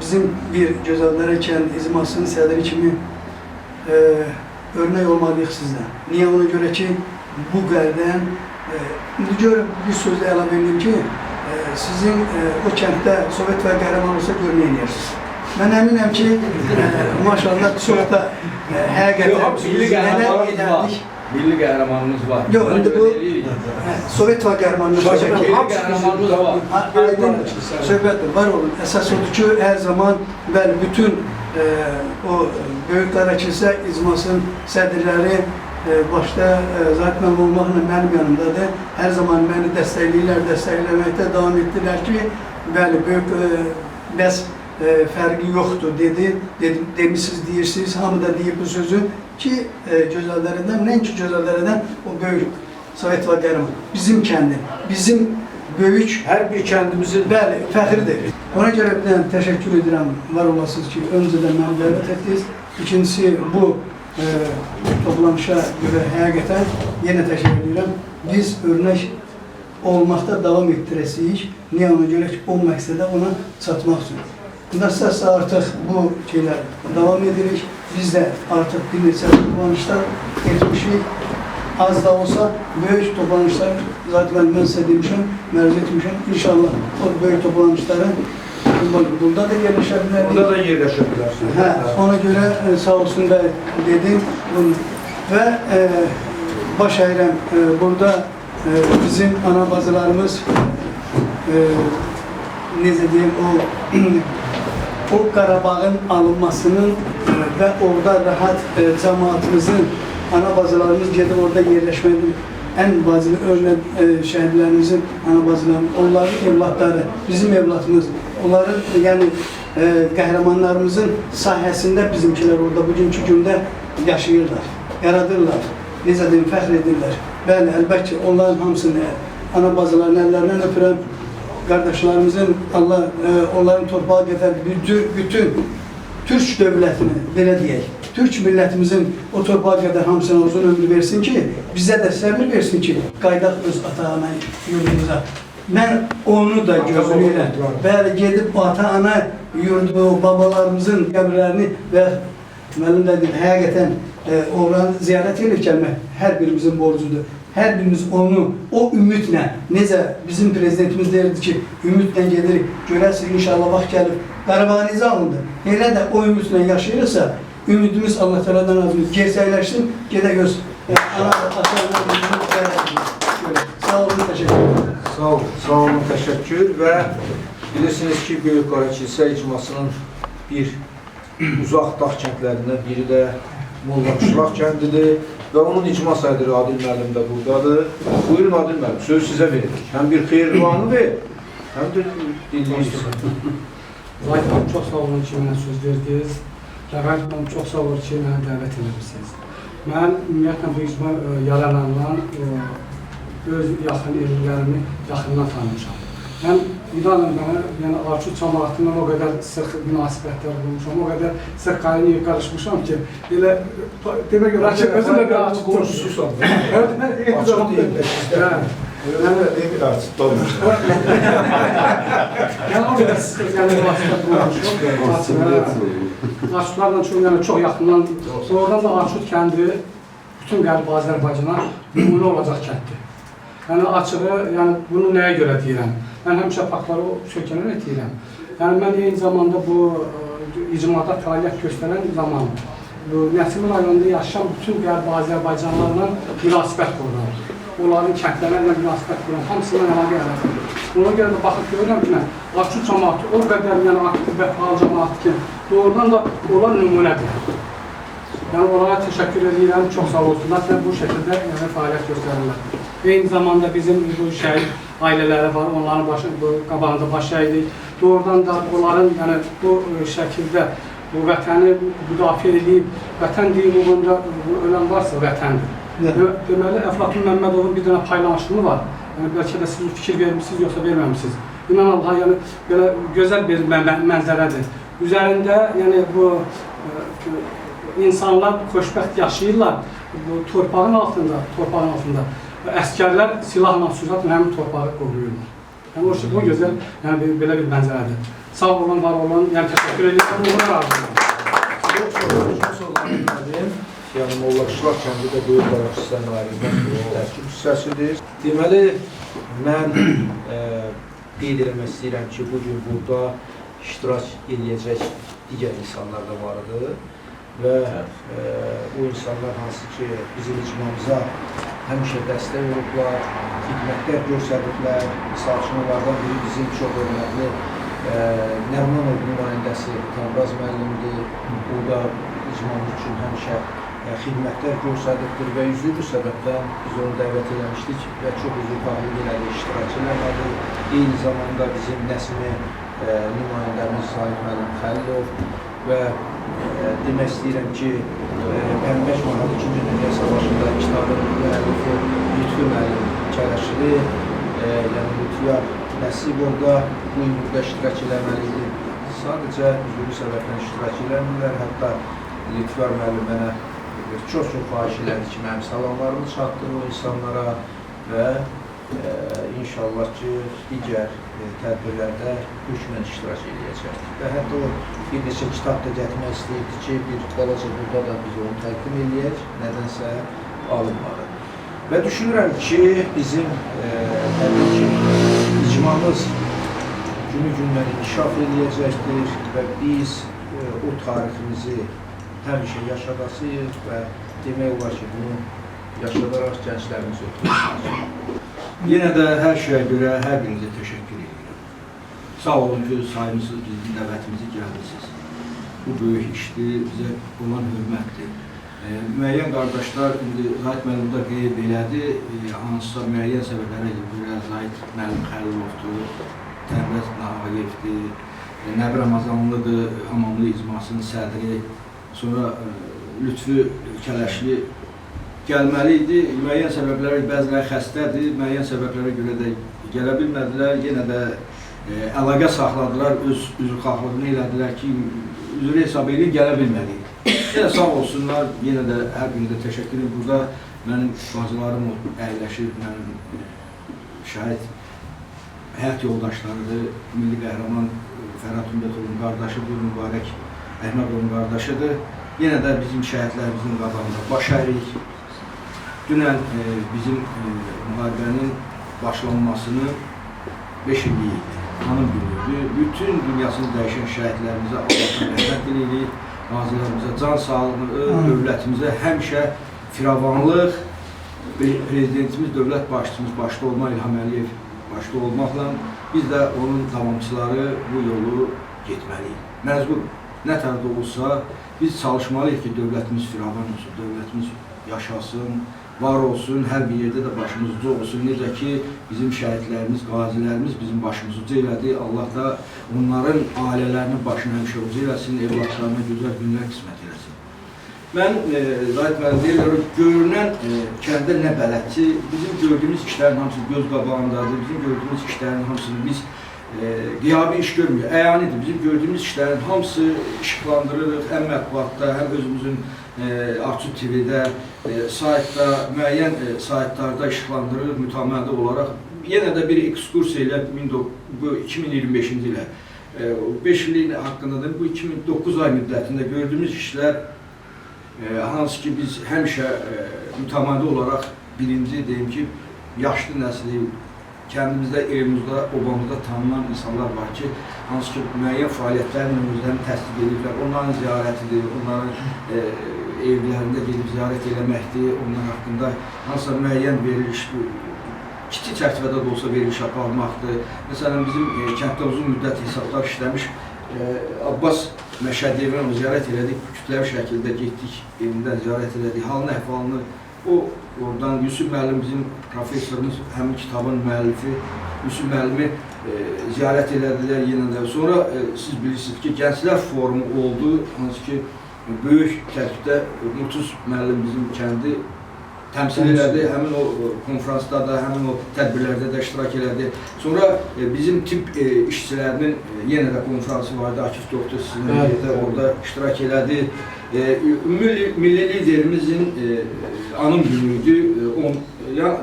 bizim bir Gözəldərə kənd icmasının sədri kimi örnək olmalıyıq sizdən. Niyə? Ona görə ki, bu qədərdən, indi gör bir sözlə əlavə edeyim ki, sizin o kənddə Sovet və qəhrəman olsa gör nə eləyirsiniz. Mən əminəm ki, maşallah çox da həqiqətən milli nələr qəhrəmanımız var. edərdik. Milli qəhrəmanımız var. Yox, Ona indi görə bu eləyirik. Sovet var qəhrəmanımız var. Milli qəhrəmanımız var. Aydın söhbətdir, var olun. Əsas odur ki, hər zaman bəli, bütün o Böyük Qara Kilsə icmasının sədrləri başda Zahid müəllim olmaqla mənim yanımdadır. Hər zaman məni dəstəkləyirlər, dəstəkləməkdə davam etdilər ki, bəli, böyük bəs fərqi yoxdur dedi, demişsiniz, deyirsiniz, hamı da deyib bu sözü ki, Gözəldərədən, nəinki Gözəldərədən o böyük Sovet var qəhrəman, bizim kəndin, bizim böyük Hər bir kəndimizin Bəli, fəxridir. Ona görə bir dənə təşəkkür edirəm, var olasınız ki, öncədən məni dəvət etdiniz. İkincisi, bu toplanışa görə həqiqətən yenə təşəkkür edirəm. Biz örnək olmaqda davam etdirəsiyik. Niyə ona görə ki, o məqsədə ona çatmaq üçün. Nasılsa artıq bu şeylər davam edirik. Biz də artıq bir neçə toplanışlar etmişik. Az da olsa böyük toplanışlar, zaten mən sizə demişəm, məruz etmişəm. İnşallah o böyük toplanışların burada da yerləşə bilərik. Burada da yerləşə bilərsiniz. Hə, ona görə sağ olsun da dedim bunu. Və baş əyirəm, burada bizim ana bacılarımız, necə deyim, o Qarabağın alınmasının və orada rahat cəmaatımızın, ana bacılarımız gedib orada yerləşmənin ən vacib örnək şəhidlərimizin ana bacılarının, onların evlatları, bizim evlatımız, onların yəni qəhrəmanlarımızın sahəsində bizimkilər orada bugünkü gündə yaşayırlar, yaradırlar, necə deyim, fəxr edirlər. Bəli, əlbəttə ki, onların hamısını ana bacılarının əllərindən öpürəm. Qardaşlarımızın, Allah onların torpağa qədər bütün Türk dövlətini, belə deyək, Türk millətimizin o torpağa qədər hamısına uzun ömrü versin ki, bizə də səbir versin ki, qayıdaq öz ata-ana yurdumuza. Mən onu da gözləyirəm. Bəli, gedib ata-ana yurdu, babalarımızın qəbirlərini və müəllim də deyir, həqiqətən oranı ziyarət edib gəlmək hər birimizin borcudur. Hər birimiz onu, o ümidlə, necə bizim prezidentimiz deyirdi ki, ümidlə gedirik, görəsiniz inşallah vaxt gəlib, Qarabağ necə alındı? Elə də o ümidlə yaşayırsa, ümidimiz Allah Teala'dan razı gerçəkləşsin, gedək öz Sağ olun, təşəkkür ederim. Sağ olun, sağ olun, təşəkkür və bilirsiniz ki, Böyük Qara Kilsə icmasının bir uzaq dağ kəndlərindən biri də Molla Qışlaq kəndidir və onun icma sədri Adil müəllim də buradadır. Buyurun Adil müəllim, sözü sizə veririk. Həm bir xeyir duanı ver, həm də dinləyirsiniz. Zahid müəllim, çox sağ olun ki, mənə söz verdiniz. Rəğəb müəllim, çox sağ olun ki, mənə dəvət eləmişsiniz. Mən ümumiyyətlə bu icma yaranandan öz yaxın ellərimi yaxından tanımışam. Mən inanın mənə, yəni Arçud camaatından o qədər sıx münasibətlər qurmuşam, o qədər sıx qaynayıb qarışmışam ki, elə demək olar ki, özüm də bir Arçud qonşususan. Evet, mən eyni zamanda deyim də sizdə. Özüm də deyim, Arçudda olmuşam. Yəni o qədər sıx yəni münasibət qurmuşam. Arçudlarla çox, yəni çox yaxından, doğrudan da Arçud kəndi bütün Qərbi Azərbaycana nümunə olacaq kənddir. Yəni açığı, yəni bunu nəyə görə deyirəm? Mən həmişə faktları sökənərək deyirəm. Yəni mən eyni zamanda bu icmada fəaliyyət göstərən zaman bu Nəsimi rayonunda yaşayan bütün Qərbi Azərbaycanlarla münasibət qururam. Onların kəndlərlə münasibət qururam. Hamısından əlaqə yaradıram. Ona görə də baxıb görürəm ki, mən Arçud camaatı o qədər yəni aktiv və faal camaatı ki, doğrudan da onlar nümunədir. Yəni onlara təşəkkür edirəm, çox sağ olsunlar və bu şəkildə yəni, fəaliyyət göstərirlər. Eyni zamanda bizim bu şəhid ailələri var, onların qabağında baş əydik. Doğrudan da onların yəni, bu şəkildə bu vətəni müdafiə edib, vətən deyim uğrunda ölən varsa vətəndir. Deməli, Əflatun Məmmədovun bir dənə paylaşımı var. Yəni, bəlkə də siz fikir vermişsiniz, yoxsa verməmişsiniz. İnan Allah, yəni, belə gözəl bir mənzərədir. Üzərində yəni, bu insanlar xoşbəxt yaşayırlar bu torpağın altında, Əskərlər silahla, sursatla həmin torpağı qoruyurlar. Yəni o gözəl, yəni belə bir mənzərədir. Sağ olun, var olun, yəni təşəkkür edirəm, uğurlar arzulayıram. Çox sağ olun, çox sağ olun. Yəni Molla Qışlaq kəndi də Böyük Qara Kilsənin ayrılmaz bir tərkib hissəsidir. Deməli, mən qeyd eləmək istəyirəm ki, bugün burada iştirak eləyəcək digər insanlar da var idi. Və o insanlar hansı ki bizim icmamıza həmişə dəstək olublar, xidmətlər göstəriblər. Misal üçün, onlardan biri bizim çox hörmətli Nərimanov nümayəndəsi Tamraz müəllimdir. O da icmamız üçün həmişə xidmətlər göstəribdir və üzrü bu səbəbdən biz onu dəvət eləmişdik və çox üzrxahlıq elədi, iştirak eləmədi. Eyni zamanda bizim Nəsimi nümayəndəmiz Zahid müəllim Xəlilov və demək istəyirəm ki, Pənbəş Mahalı 2-ci Dünya Savaşında kitabın müəllifi Lütfü müəllim Kələşli, yəni Lütfiyar Nəsibov da bu il burada iştirak eləməli idi. Sadəcə üzrü səbəbdən iştirak eləmirlər. Hətta Lütfiyar müəllim mənə çox-çox xahiş elədi ki, mənim salamlarımı çatdır o insanlara və inşallah ki, digər tədbirlərdə hökmən iştirak eləyəcəkdir. Və hətta o bir neçə kitab da gətirmək istəyirdi ki, bir balaca burada da biz onu təqdim eləyək, nədənsə alınmadı. Və düşünürəm ki, bizim təbii ki, icmamız günü-gündən inkişaf eləyəcəkdir və biz o tariximizi həmişə yaşadasıyıq və demək olar ki, bunu yaşadaraq gənclərimiz ötürürük. Yenə də hər şeyə görə hər birinizə təşəkkür edirəm. Sağ olun ki, saymışsınız, bizim dəvətimizi gəlmisiniz. Bu böyük işdir, bizə olan hörmətdir. Müəyyən qardaşlar, indi Zahid müəllim da qeyd elədi, hansısa müəyyən səbəblərə görə Zahid müəllim Xəlilovdur, Təmrəz Nağayevdir, Nəbi Ramazanlıdır, Hamamlı icmasının sədri, sonra Lütfü Kələşli gəlməli idi. Müəyyən səbəblərə, bəziləri xəstədir, müəyyən səbəblərə görə də gələ bilmədilər. Yenə də əlaqə saxladılar, öz üzrxahlığını elədilər ki, üzrü hesab edib gələ bilmədik. Yenə sağ olsunlar, yenə də hər birinizə təşəkkür edirəm. Burada mənim bacılarım əyləşir, mənim şəhid həyat yoldaşlarıdır, milli qəhrəman Fərhad Ümbətovun qardaşıdır, Mübarək Əhmədovun qardaşıdır. Yenə də bizim şəhidlərimizin qabağında baş əyirik. Dünən bizim müharibənin başlanmasını 5 illik idi, anım günü idi. Bütün dünyasını dəyişən şəhidlərimizə Allahdan rəhmət diləyirik, qazilərimizə can sağlığı, dövlətimizə həmişə firavanlıq, prezidentimiz, dövlət başçımız başda olmaq İlham Əliyev başda olmaqla biz də onun davamçıları bu yolu getməliyik. Məcbur, nə tərdə olsa biz çalışmalıyıq ki, dövlətimiz firavan olsun, dövlətimiz yaşasın, var olsun, hər bir yerdə də başımız uca olsun. Necə ki, bizim şəhidlərimiz, qazilərimiz bizim başımızı uca elədi. Allah da onların ailələrinin başını həmişə uca eləsin, evlatlarına gözəl günlər qismət eləsin. Mən, Zahid müəllim deyirlər, görünən kəndə nə bələdçi, bizim gördüyümüz işlərin hamısı göz qabağındadır, bizim gördüyümüz işlərin hamısını biz qiyabi iş görmüyor, əyanidir. Bizim gördüyümüz işlərin hamısı işıqlandırırıq, həm mətbuatda, həm özümüzün Arçud TV-də, saytda, müəyyən saytlarda işıqlandırırıq mütəmadi olaraq. Yenə də bir ekskursiya ilə bu 2025-ci ilə, 5 illik haqqında da bu 2009 ay müddətində gördüyümüz işlər, hansı ki biz həmişə mütəmadi olaraq birinci deyim ki, yaşlı nəsli, kəndimizdə, evimizdə, obamızda tanınan insanlar var ki, hansı ki müəyyən fəaliyyətlərin özlərini təsdiq ediblər, onların ziyarətidir, onların evlərində gedib ziyarət eləməkdir, onlar haqqında hansısa müəyyən veriliş, kiçik çərçivədə də olsa veriliş aparmaqdır. Məsələn, bizim kənddə uzun müddət hesablar işləmiş Abbas Məşədiyevini ziyarət elədik, kütləvi şəkildə getdik, evindən ziyarət elədik, halını, əhvalını. O, oradan Yusuf müəllim bizim professorumuz, həmin kitabın müəllifi Yusuf müəllimi ziyarət elədilər yenə də. Sonra siz bilirsiniz ki, Gənclər Forumu oldu, hansı ki, böyük tərkibdə Murtuz müəllim bizim kəndi təmsil elədi, həmin o konferansda da, həmin o tədbirlərdə də iştirak elədi. Sonra bizim tibb işçilərinin yenə də konferansı vardı, Akif Doktor sizinlə yerdə orada iştirak elədi. Milli liderimizin anım günü idi,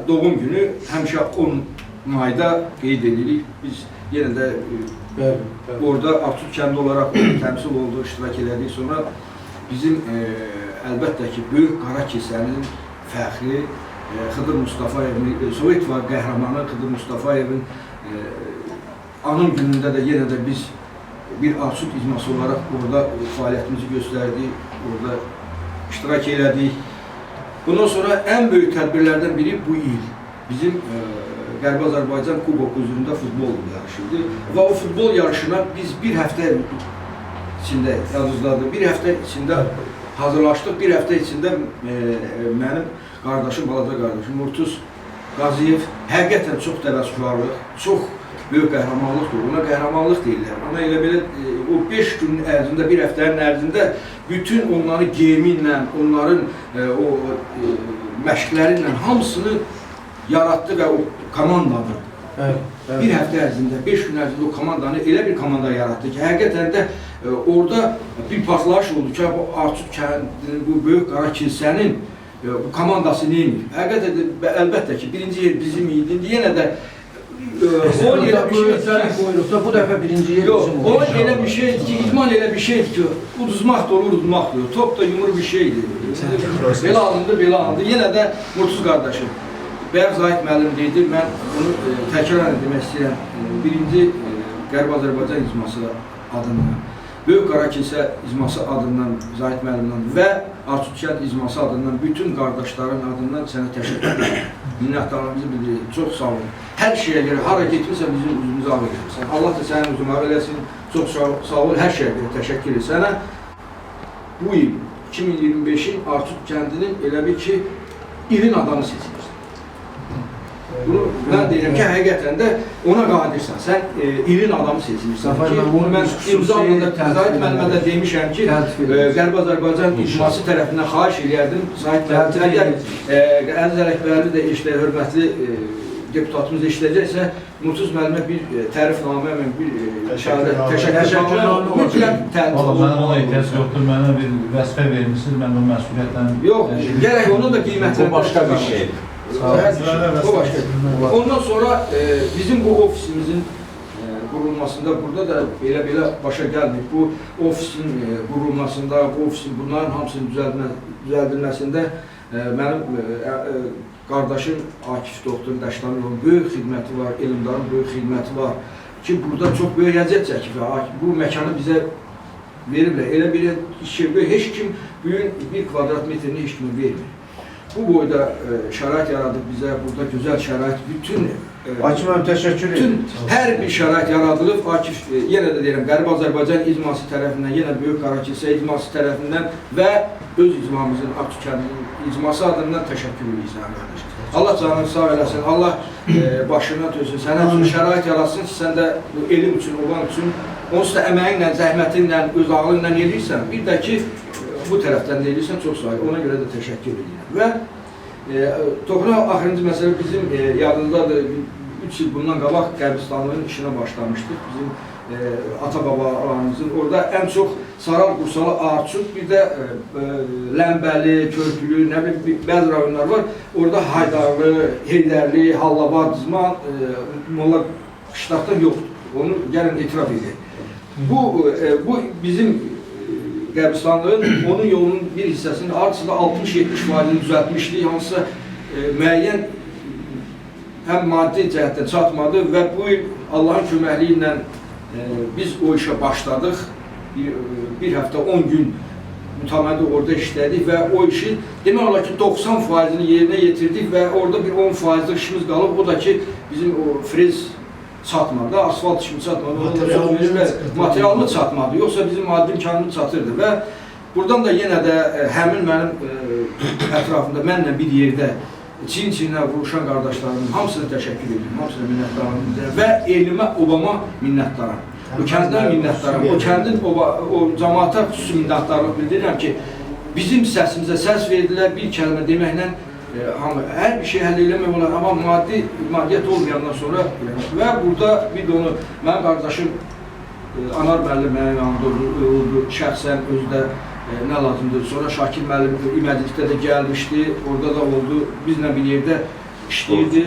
doğum günü həmişə 10 mayda qeyd edirik. Biz yenə də orada Arçud kəndi olaraq təmsil oldu, iştirak elədik. Sonra bizim əlbəttə ki, Böyük Qara Kilsənin fəxri Xıdır Mustafayevin, Sovet qəhrəmanı Xıdır Mustafayevin anım günündə də yenə də biz bir Arçud icması olaraq orada fəaliyyətimizi göstərdik, orada iştirak elədik. Bundan sonra ən böyük tədbirlərdən biri bu il bizim Qərbi Azərbaycan Kubok üzründə futbol yarışı idi. Və o futbol yarışına biz bir həftə içində, yadınızdadır, bir həftə içində hazırlaşdıq. Bir həftə içində mənim qardaşım, balaca qardaşım Murtuz Qaziyev həqiqətən çox təvəkküllük, çox böyük qəhrəmanlıqdır. Ona qəhrəmanlıq deyirlər. Ona elə belə o 5 günün ərzində, bir həftənin ərzində bütün onları geyimi ilə, onların o məşqləri ilə hamısını yaratdı və o komandanı. Bir həftə ərzində, 5 gün ərzində o komandanı elə bir komanda yaratdı ki, həqiqətən də orada bir partlayış oldu ki, bu Arçud kəndinin, bu Böyük Qara Kilsənin bu komandası neymiş? Həqiqətən də, əlbəttə ki, birinci yer bizim idi. İndi yenə də on elə bir şeydir ki, bu dəfə birinci yer bizim oldu. On elə bir şeydir ki, idman elə bir şeydir ki, uduzmaq da olur, uduzmaq da olur. Top da yumru bir şeydir. Belə alındı, belə alındı. Yenə də Murtuz qardaşım, Bayaq Zahid müəllim deydi, mən bunu təkrarən demək istəyirəm. Birinci Qərbi Azərbaycan icması adından, Böyük Qara Kilsə icması adından, Zahid müəllimdən və Arçud kənd icması adından, bütün qardaşların adından sənə təşəkkür edirəm. Minnətdarlığımızı bildiririk. Çox sağ olun. Hər şeyə görə, hara getmirsən bizim üzümüzü ağ eləmirsən. Allah da sənin üzünü ağ eləsin. Çox sağ ol, hər şeyə görə təşəkkür edirəm sənə. Bu il 2025-in Arçud kəndinin elə bil ki, ilin adamı seçilirsən. Bunu mən deyirəm ki, həqiqətən də ona qadirsən. Sən ilin adamı seçilirsən ki, bunu mən imzamla da, Zahid müəllimə də demişəm ki, Qərbi Azərbaycan icması tərəfindən xahiş eləyərdim. Zahid müəllim, əgər Əziz Ələkbərli də işlə, hörmətli deputatımız işləyəcəksə, Murtuz müəllimə bir tərifnamə, bir təşəkkürnamə mütləq təltif olmalı. Mənim ona ehtiyac yoxdur, mənə bir vəzifə vermişsiniz, mən bu məsuliyyətlə... Yox, gərək onun da qiymətləndirmə. Bu başqa bir şeydir. O başqa. Ondan sonra bizim bu ofisimizin qurulmasında, burada da belə-belə başa gəlmir. Bu ofisin qurulmasında, bu ofisin bunların hamısının düzəldilməsində mənim qardaşım Akif Doktor Dəştamirovun böyük xidməti var, Elmdarın böyük xidməti var ki, burada çox böyük əziyyət çəkib. Bu məkanı bizə veriblər. Elə bir şey, heç kim bugün bir kvadrat metrini heç kimə vermir. Bu boyda şərait yaradıb bizə, burada gözəl şərait, bütün Akif müəllim, təşəkkür edirəm. Hər bir şərait yaradılıb. Akif, yenə də deyirəm, Qərbi Azərbaycan icması tərəfindən, yenə Böyük Qara Kilsə icması tərəfindən və öz icmamızın, Arçud kəndinin icması adından təşəkkür edirik sənə qardaş. Allah canını sağ eləsin, Allah başına töksün, sənə üçün şərait yaratsın ki, sən də bu elm üçün, olan üçün, onsuz da əməyinlə, zəhmətinlə, öz ağlınla eləyirsən, bir də ki, bu tərəfdən də eləyirsən, çox sağ ol. Ona görə də təşəkkür edirəm. Və toxuna axırıncı məsələ bizim yadınızdadır, 3 il bundan qabaq qəbristanlığın işinə başlamışdıq. Bizim ata-babalarımızın orada ən çox Saral, Qursalı, Arçud, bir də Ləmbəli, Körpülü, nə bilim, bəzi rayonlar var. Orada Haydarlı, Heydərli, Hallabad, Dizman, Molla qışlaqda yoxdur. Onu gəlin etiraf edək. Bu bizim qəbristanlığın, onun yolunun bir hissəsinin hardasa 60-70%-ni düzəltmişdik, hansısa müəyyən həm maddi cəhətdən çatmadı və bu il Allahın köməkliyi ilə biz o işə başladıq. Bir həftə 10 gün mütəmadi orada işlədik və o işi demək olar ki 90%-ni yerinə yetirdik və orada bir 10%-lik işimiz qalıb. O da ki bizim o frez çatmadı, asfalt işimi çatmadı, materialımız çatmadı, yoxsa bizim maddi imkanımız çatırdı və buradan da yenə də həmin mənim ətrafımda, mənlə bir yerdə çiyin-çiyinə vuruşan qardaşlarımın hamısına təşəkkür edirəm, hamısına minnətdarım və elmə, obama minnətdaram. O kəndə minnətdaram, o kəndin, o cəmaata xüsusi minnətdarlıq bildirirəm ki, bizim səsimizə səs verdilər, bir kəlmə deməklə hər bir şey həll eləmək olar, amma maddiyyat olmayandan sonra və burada bir də onu, mənim qardaşım Anar müəllim mənim yanımda oldu, şəxsən özü də nə lazımdır. Sonra Şakir müəllim İmədlikdə də gəlmişdi, orada da oldu, bizlə bir yerdə işləyirdi.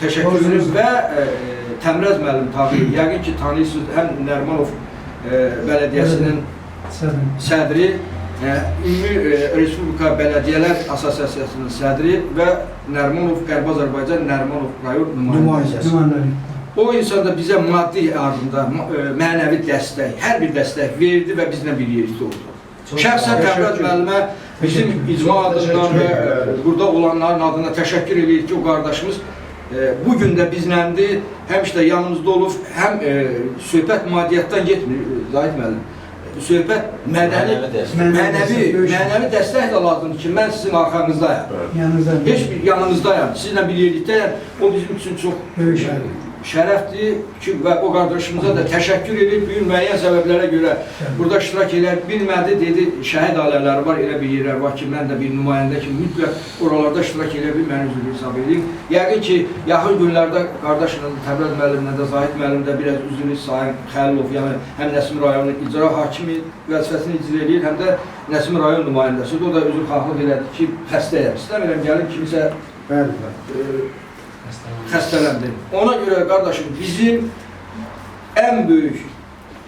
Təşəkkür edirəm və Təmrəz müəllim tabi, yəqin ki tanıyırsınız, həm Nərimanov Bələdiyyəsinin sədri, Ümumi Respublika Bələdiyyələr Assosiasiyasının sədri və Nərimanov, Qərbi Azərbaycan Nərimanov rayon nümayəndəsi. O O insan da bizə maddi yardımda, mənəvi dəstək, hər bir dəstək verdi və bizlə bir yerdə oldu. Şəxsən Təbrəz müəllimə bizim icma adından və burada olanların adına təşəkkür edirik ki, o qardaşımız bu gün də bizləndir, həmişə də yanımızda olub, həm söhbət maddiyyatdan getmir, Zahid müəllim. Söhbət mədəni, mənəvi dəstək də lazımdır ki, mən sizin arxanızdayam. Heç bir yanınızdayam, sizinlə bir yerlikdəyəm. O bizim üçün çox böyük şərəfdir ki, və o qardaşımıza da təşəkkür edib, bu gün müəyyən səbəblərə görə burada iştirak edə bilmədi, dedi, şəhid ailələri var, elə bir yerlər var ki, mən də bir nümayəndə ki, mütləq oralarda iştirak edə bilməyini üzr hesab edeyim. Yəqin ki, yaxın günlərdə qardaşla, Təbrəz müəllimlə də, Zahid müəllim də biraz üzrlü Sayın Xəlilov, yəni həm Nəsimi rayonunun icra hakimi vəzifəsini icra eləyir, həm də Nəsimi rayon nümayəndəsidir. O da üzrxahlıq elədi ki, xəstəyəm. İstəmirəm, gəlin kimisə xəstələndi. Ona görə qardaşım, bizim ən böyük,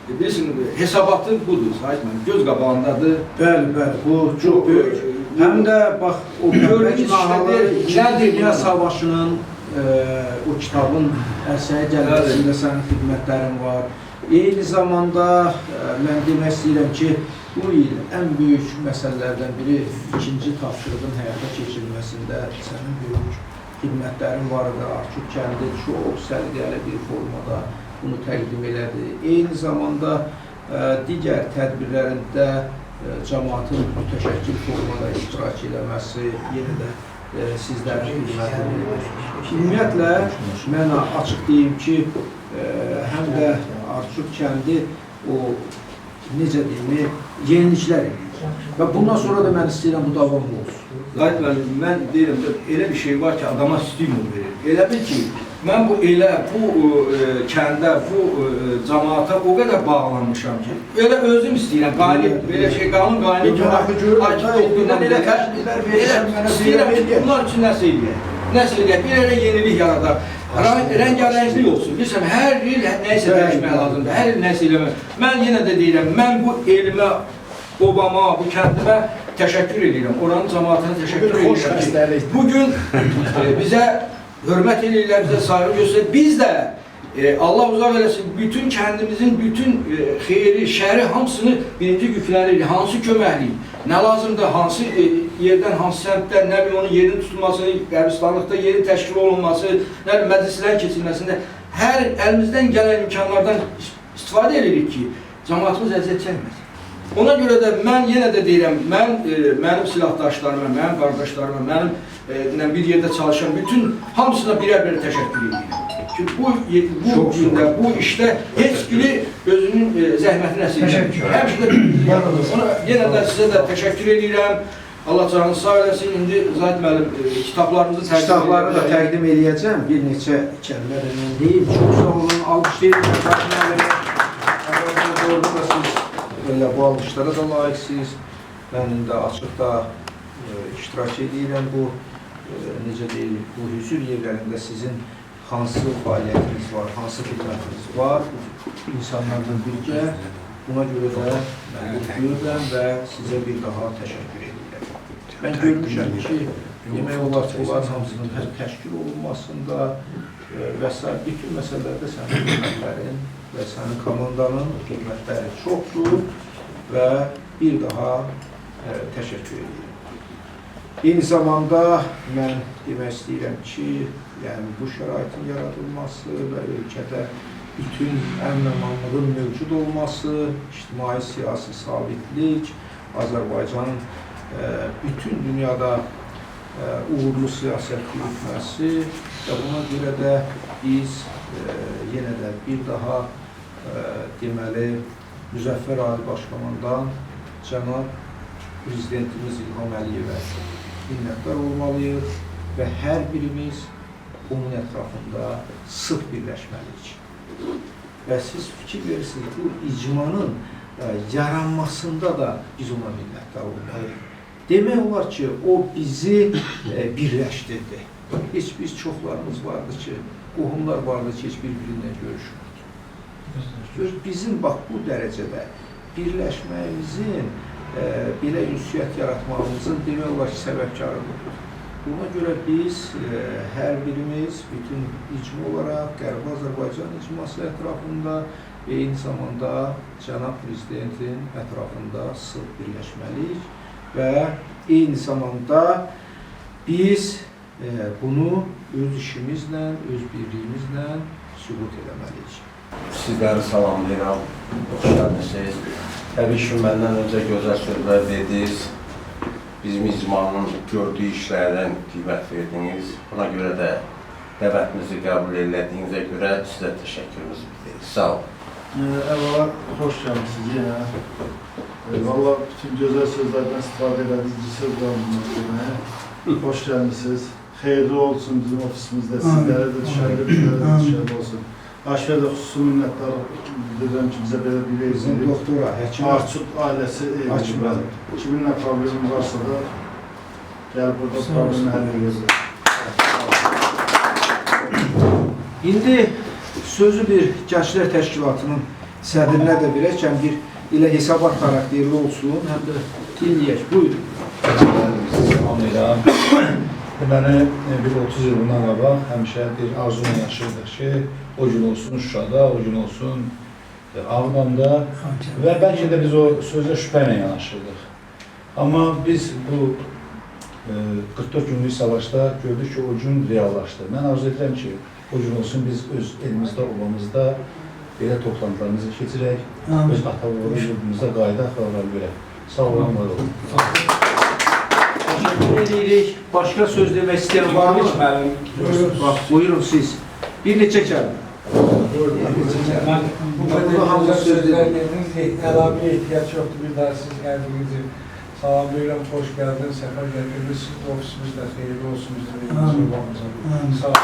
bilirsiniz, hesabatı budur, Zahid müəllim, göz qabağındadır. Bəli, bəli, bu çox böyük. Həm də bax, o gördüyünüz işdə İkinci Dünya Savaşının o kitabın ərsəyə gəlməsində sənin xidmətlərin var. Eyni zamanda mən demək istəyirəm ki, bu il ən böyük məsələlərdən biri ikinci tapşırığın həyata keçirilməsində sənin böyük xidmətlərin var idi. Arçud kəndi çox səliqəli bir formada bunu təqdim elədi. Eyni zamanda digər tədbirlərində cəmaatın mütəşəkkil formada iştirak eləməsi yenə də sizlərin xidmətini. Ümumiyyətlə, mən açıq deyim ki, həm də Arçud kəndi o, necə deyim, yeniliklər edir. Və bundan sonra da mən istəyirəm bu davamlı olsun. Zahid müəllim, mən deyirəm də, elə bir şey var ki, adama stimul verir. Elə bil ki, mən bu elə, bu kəndə, bu cəmaata o qədər bağlanmışam ki, elə özüm istəyirəm, qalib, belə şey, qanun qalib ki, Akif doktordan elə istəyirəm ki, bunlar üçün nəsə eləyək, nəsə eləyək, bir elə yenilik yaradar, rəngarənglik olsun. Bilirsən, hər il nəyisə dəyişmək lazımdır, hər il nəyisə eləmək. Mən yenə də deyirəm, mən bu elmə, obama, bu kəndimə təşəkkür edirəm, oranın cəmaatına təşəkkür edirəm ki, bugün bizə hörmət edirlər, bizə sayğı göstərir. Biz də, Allah uzaq eləsin, bütün kəndimizin bütün xeyri, şəri hamısını birinci yüklənirik, hansı köməklik, nə lazımdır, hansı yerdən, hansı səmtdən, nə bilim, onun yerinin tutulmasını, qəbristanlıqda yerin təşkil olunması, nə bilim, məclislərin keçirilməsində hər əlimizdən gələn imkanlardan istifadə edirik ki, cəmaatımız əziyyət çəkməsin. Ona görə də mən yenə də deyirəm, mən mənim silahdaşlarıma, mənim qardaşlarıma, mənim bir yerdə çalışan bütün hamısına birər-birər təşəkkür edirəm. Ki, bu gündə, bu işdə heç biri özünün zəhmətini əsirgəmir. Həmişə də ona yenə də sizə də təşəkkür edirəm. Allah canınızı sağ eləsin. İndi Zahid müəllim kitablarımızı təqdim Kitabları da təqdim eləyəcəm. Bir neçə kəlmə də mən deyim. Çox sağ olun. Alqışlayırım Zahid müəllimi. Doğrudan da siz elə bu alqışlara da layiqsiniz. Mən indi açıqda iştirak edirəm bu, necə deyilir, bu hüzur yerlərində sizin hansı fəaliyyətiniz var, hansı xidmətiniz var insanlarla birgə. Buna görə də mən bunu görürəm və sizə bir daha təşəkkür edirəm. Mən görmüşəm ki, demək olar ki, onların hamısının təşkil olunmasında və s. bütün məsələlərdə sənin xidmətlərin və sənin komandanın xidmətləri çoxdur və bir daha təşəkkür edirəm. Eyni zamanda mən demək istəyirəm ki, yəni bu şəraitin yaradılması və ölkədə bütün əmin-əmanlığın mövcud olması, ictimai-siyasi sabitlik, Azərbaycanın bütün dünyada uğurlu siyasət yürütməsi və buna görə də biz yenə də bir daha deməli Müzəffər Ali Başkomandan cənab Prezidentimiz İlham Əliyevə minnətdar olmalıyıq və hər birimiz onun ətrafında sıx birləşməliyik. Və siz fikir verirsiniz, bu icmanın yaranmasında da biz ona minnətdar olmalıyıq. Demək olar ki, o bizi birləşdirdi. Heç biz çoxlarımız vardı ki, qohumlar vardı ki, heç bir-birindən görüşmürdü. Bizim bax bu dərəcədə birləşməyimizin, belə ünsiyyət yaratmağımızın demək olar ki, səbəbkarı budur. Buna görə biz hər birimiz bütün icma olaraq Qərbi Azərbaycan icması ətrafında və eyni zamanda cənab prezidentin ətrafında sıx birləşməliyik və eyni zamanda biz bunu öz işimizlə, öz birliyimizlə sübut eləməliyik. Sizləri salamlayıram, xoş gəlmisiniz. Təbii ki, məndən öncə gözəl sözlər dediniz. Bizim icmanın gördüyü işlərdən qiymət verdiniz. Buna görə də dəvətimizi qəbul elədiyinizə görə sizə təşəkkürümüzü bildiririk. Sağ olun. Əvvəla, xoş gəlmisiniz yenə. Valla bütün gözəl sözlərdən istifadə elədiniz, söz var bundan deməyə. Xoş gəlmisiniz. Xeyirli olsun bizim ofisimizdə. Sizlərə də düşərli, bizlərə də düşərli olsun. Aşiqə də xüsusi minnətdarlıq bildirirəm ki, bizə belə bir ev Bizim doktora, həkimə, Arçud ailəsi evi. Kiminlə problemi varsa da gəlib burada problemi həll edəcək. İndi sözü bir Gənclər Təşkilatının sədrinə də verək, həm bir elə hesabat xarakterli olsun, həm də dinləyək. Buyurun. Salamlayıram. Deməli, bir 30 il bundan qabaq həmişə bir arzuyla yaşayırdıq ki, o gün olsun Şuşada, o gün olsun Ağdamda və bəlkə də biz o sözə şübhə ilə yanaşırdıq. Amma biz bu 44 günlük savaşda gördük ki, o gün reallaşdı. Mən arzu edirəm ki, o gün olsun biz öz elimizdə, obamızda belə toplantılarımızı keçirək, öz ata-baba yurdumuzda qayıdaq və onları görək. Sağ olun, var olun. Təşəkkür edirik. Başqa söz demək istəyən varmı? Bax, buyurun siz. Bir neçə kəlmə. Mən bu qədər sözlər dediniz, əlavəyə ehtiyac yoxdur. Bir daha siz gəldiyinizi salamlayıram, xoş gəldiniz, səfər gətirmişsiniz. Ofisimiz də xeyirli olsun bizim evimiz, obamıza. Sağ olun.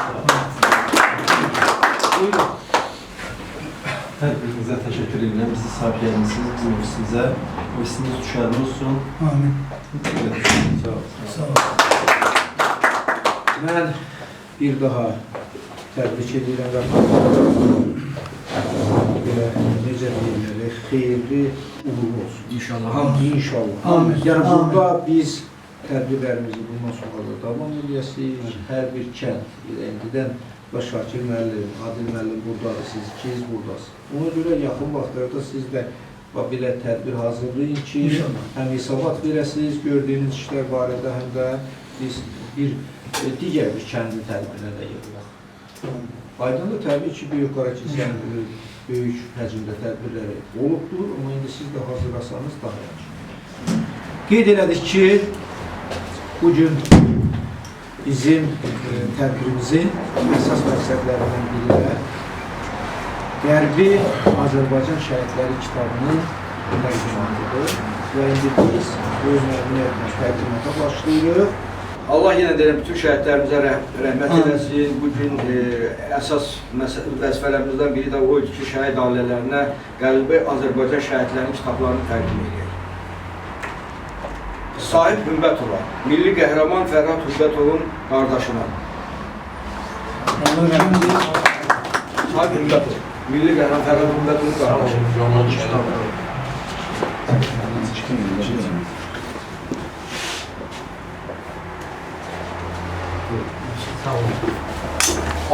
Buyurun. Hər birinizə təşəkkür edirəm. Bizi sahib gəlmisiniz bizim ofisimizə. Ofisimiz düşərli olsun. Amin. Sağ olun. Sağ olun. Mən bir daha təbrik edirəm və belə necə deyirlər, xeyirli, uğurlu olsun. İnşallah. İnşallah. Amin. Yəni burada biz tədbirlərimizi bundan sonra da davam edəcəyik. Hər bir kənd, elə indidən və Şakir müəllim, Adil müəllim buradadır, siz ikiniz buradasınız. Ona görə yaxın vaxtlarda siz də belə tədbir hazırlayın ki, həm hesabat verəsiniz gördüyünüz işlər barədə, həm də biz bir digər bir kəndin tədbirinə də yığılaq. Aydındır, təbii ki, Böyük Qarakilsənin böyük həcmdə tədbirləri olubdur, amma indi siz də hazırlasanız daha yaxşı. Qeyd elədik ki, bugün bizim tədbirimizin əsas məqsədlərindən biri də Qərbi Azərbaycan Şəhidləri kitabının təqdimatıdır və indi biz öz məmnuniyyətlə təqdimata başlayırıq. Allah yenə deyirəm, bütün şəhidlərimizə rəhmət eləsin. Bugün əsas vəzifələrimizdən biri də o idi ki, şəhid ailələrinə Qərbi Azərbaycan şəhidlərinin kitablarını təqdim edək. Sahib Hümbətova, milli qəhrəman Fərhad Hümbətovun qardaşına. Sahib Hümbətov, milli qəhrəman Fərhad Hümbətovun qardaşı.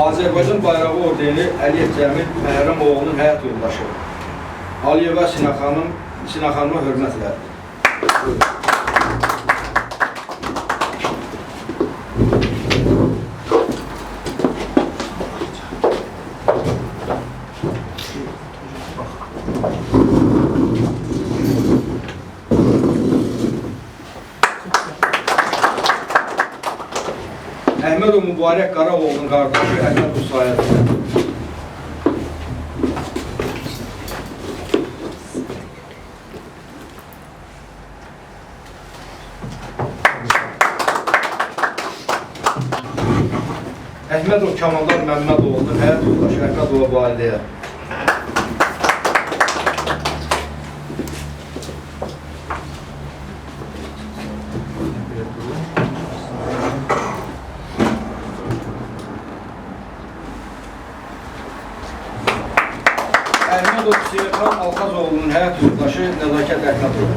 Azərbaycan Bayrağı Ordeni Əliyev Cəmil Məhərrəmoğlunun həyat yoldaşı Aliyeva Sinaxanıma hörmətlə. Əhmədov Mübarək Qaraoğlunun qardaşı Əhmədov Sayədə. Əhmədov Kamaldan Məmmədoğlunun həyat yoldaşı Əhmədova valideyə. Əhmədov Sivəxan Alxazoğlunun həyat yoldaşı Nəzakət Əhmədova.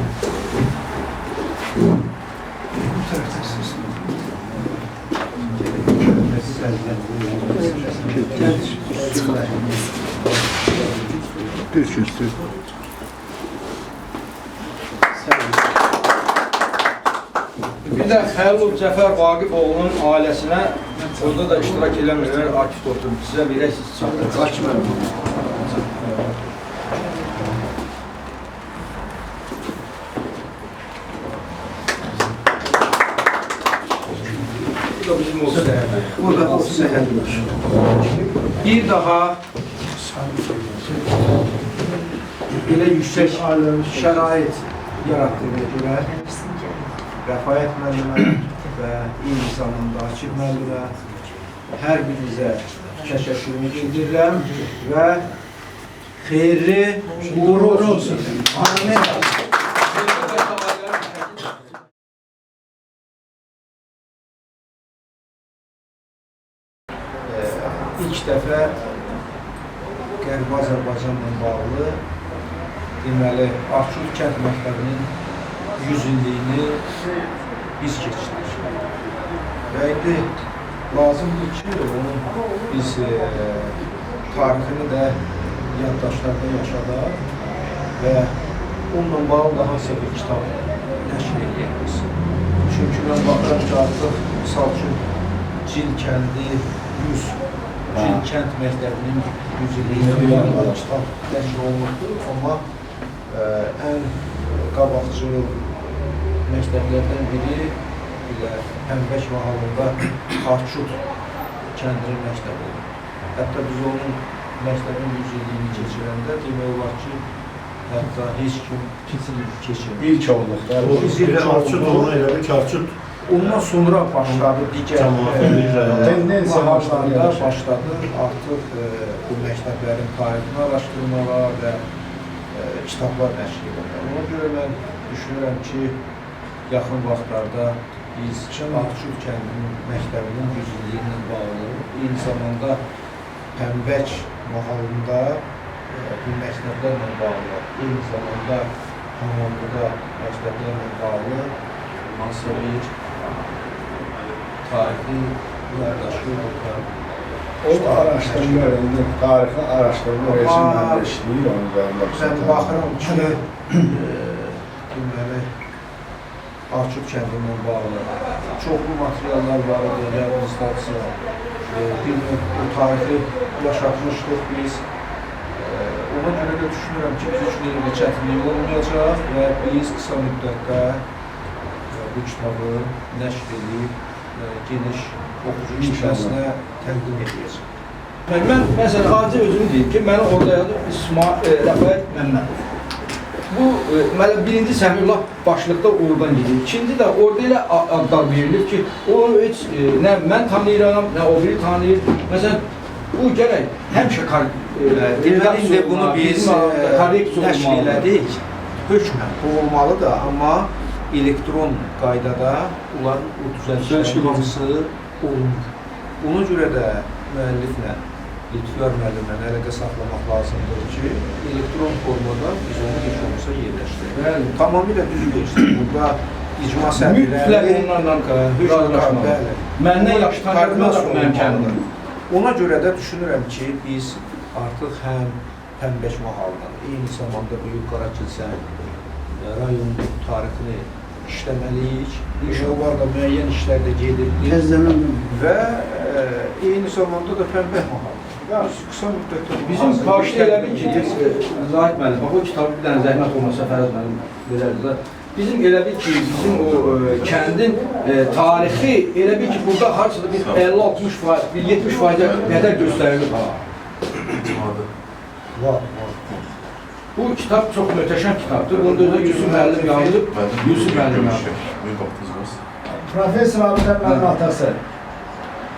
Bir kürsü. Bir də Xəlilov Cəfər Vaqifoğlunun ailəsinə orada da iştirak eləmirlər, Akif doktor sizə verək, siz çatdırın. Akif müəllim. Bu da bizim ofis həyəti. Bu da ofis həyətidir. Bir daha belə yüksək şərait yaratdığına görə Rəfayət müəllimə və eyni zamanda Akif müəllimə hər birinizə təşəkkürümü bildirirəm və xeyirli uğurlu olsun. Amin. İlk dəfə Qərbi Azərbaycanla bağlı deməli, Arçud kənd məktəbinin 100 illiyini biz keçirdik. Və indi lazımdır ki, onun biz tarixini də yaddaşlarda yaşadaq və onunla bağlı da hansısa bir kitab nəşr eləyək biz. Çünki mən baxıram ki, artıq, misal üçün, Cil kəndi 100, Cil kənd məktəbinin 100 illiyinə bağlı kitab nəşr olunubdur, amma ən qabaqcıl məktəblərdən biri elə Pəmbək mahalında Arçud kəndinin məktəbi olub. Hətta biz onun məktəbin 100 illiyini keçirəndə demək olar ki, hətta heç kim keçirmir. İlk olduq. Biz İlk Arçud olan elə bir ki, Arçud ondan sonra başladı digər mahallarda başladı artıq bu məktəblərin tarixini araşdırmağa və kitablar nəşr edilməli. Ona görə mən düşünürəm ki, yaxın vaxtlarda biz Arçud kəndinin məktəbinin 100 illiyi ilə bağlı, eyni zamanda Pəmbək mahalında bu məktəblərlə bağlı, eyni zamanda Hamamlıda məktəblərlə bağlı hansısa bir tarixi yaddaşı ortaya. O araşdırma, indi tarixi araşdırma rejimlə işləyir onun üzərində. Mən baxıram ki, deməli, Arçud kəndindən bağlı çoxlu materiallar var idi, yadınızdadırsa, bir növ o tarixi yaşatmışdıq biz. Ona görə də düşünürəm ki, biz üçün elə çətinlik olmayacaq və biz qısa müddətdə bu kitabı nəşr edib geniş oxucu kitləsinə təqdim edəcək. Mən məsələn, adi özümü deyim ki, məni orada yazıb Rəfayət Məmmədov. Bu, birinci səhvi lap başlıqda oradan gedir. İkinci də orada elə adlar verilir ki, onu heç nə mən tanıyıram, nə o biri tanıyır. Məsələn, bu gərək həmişə deməli, indi bunu biz nəşr elədik. Hökmən, bu olmalı da, amma elektron qaydada onların o düzəltişlərin hamısı olunur. Ona görə də müəlliflə, Lütfüyar müəllimlə əlaqə saxlamaq lazımdır ki, elektron formada biz onu heç olmasa yerləşdirək. Tamamilə düz deyirsən, burada icma sədrləri mütləq onlarla razılaşmalı. Məndən yaxşı tanıyırlar mənim kəndim. Ona görə də düşünürəm ki, biz artıq həm Pəmbək mahalından, eyni zamanda Böyük Qarakilsənin rayon tarixini işləməliyik. Onlar da müəyyən işlər də gedirdi. Və eyni zamanda da Pəmbək mahalı. Qısa müddətdə bizim qarşıda elə bil ki, Zahid müəllim, bax o kitabı bir dənə zəhmət olmasa Fəraz müəllim verərdi. Bizim elə bil ki, bizim o kəndin tarixi elə bil ki, burada harcada bir 50-60%, bir 70%-ə qədər göstərilir. Var, var. Bu kitab çox möhtəşəm kitabdır. Bunu da özə Yusuf müəllim yazıb, Yusuf müəllim yazıb. Professor Abidər müəllim atası.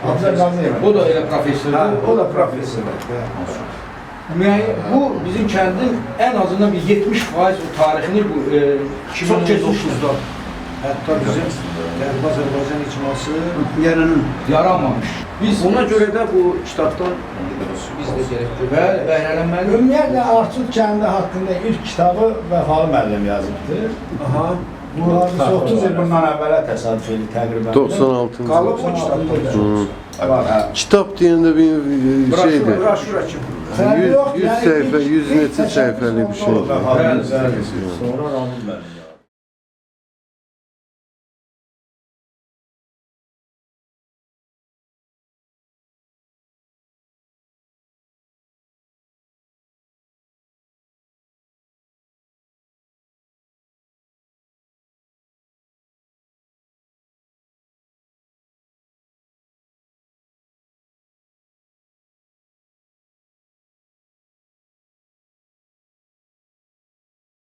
Abidər Qaziyev. O da elə professordur. O da professordur. Bu bizim kəndin ən azından bir 70% o tarixini bu çox 2019-da. Hətta bizim Qərbi Azərbaycan icması yaranmamış. Biz ona görə də bu kitabdan biz də gərək görək. Bəhrələnməliyik. Ümumiyyətlə Arçud kəndi haqqında ilk kitabı Vəfalı müəllim yazıbdır. Aha. Bu hardasa 30 il bundan əvvələ təsadüf edir təqribən. 96-cı. Qalıb o kitabda. Var, hə. Kitab deyəndə bir şeydir. Broşura kimi. 100 səhifə, 100 neçə səhifəli bir şeydir. Bəli, bəli. Sonra Ramil müəllim.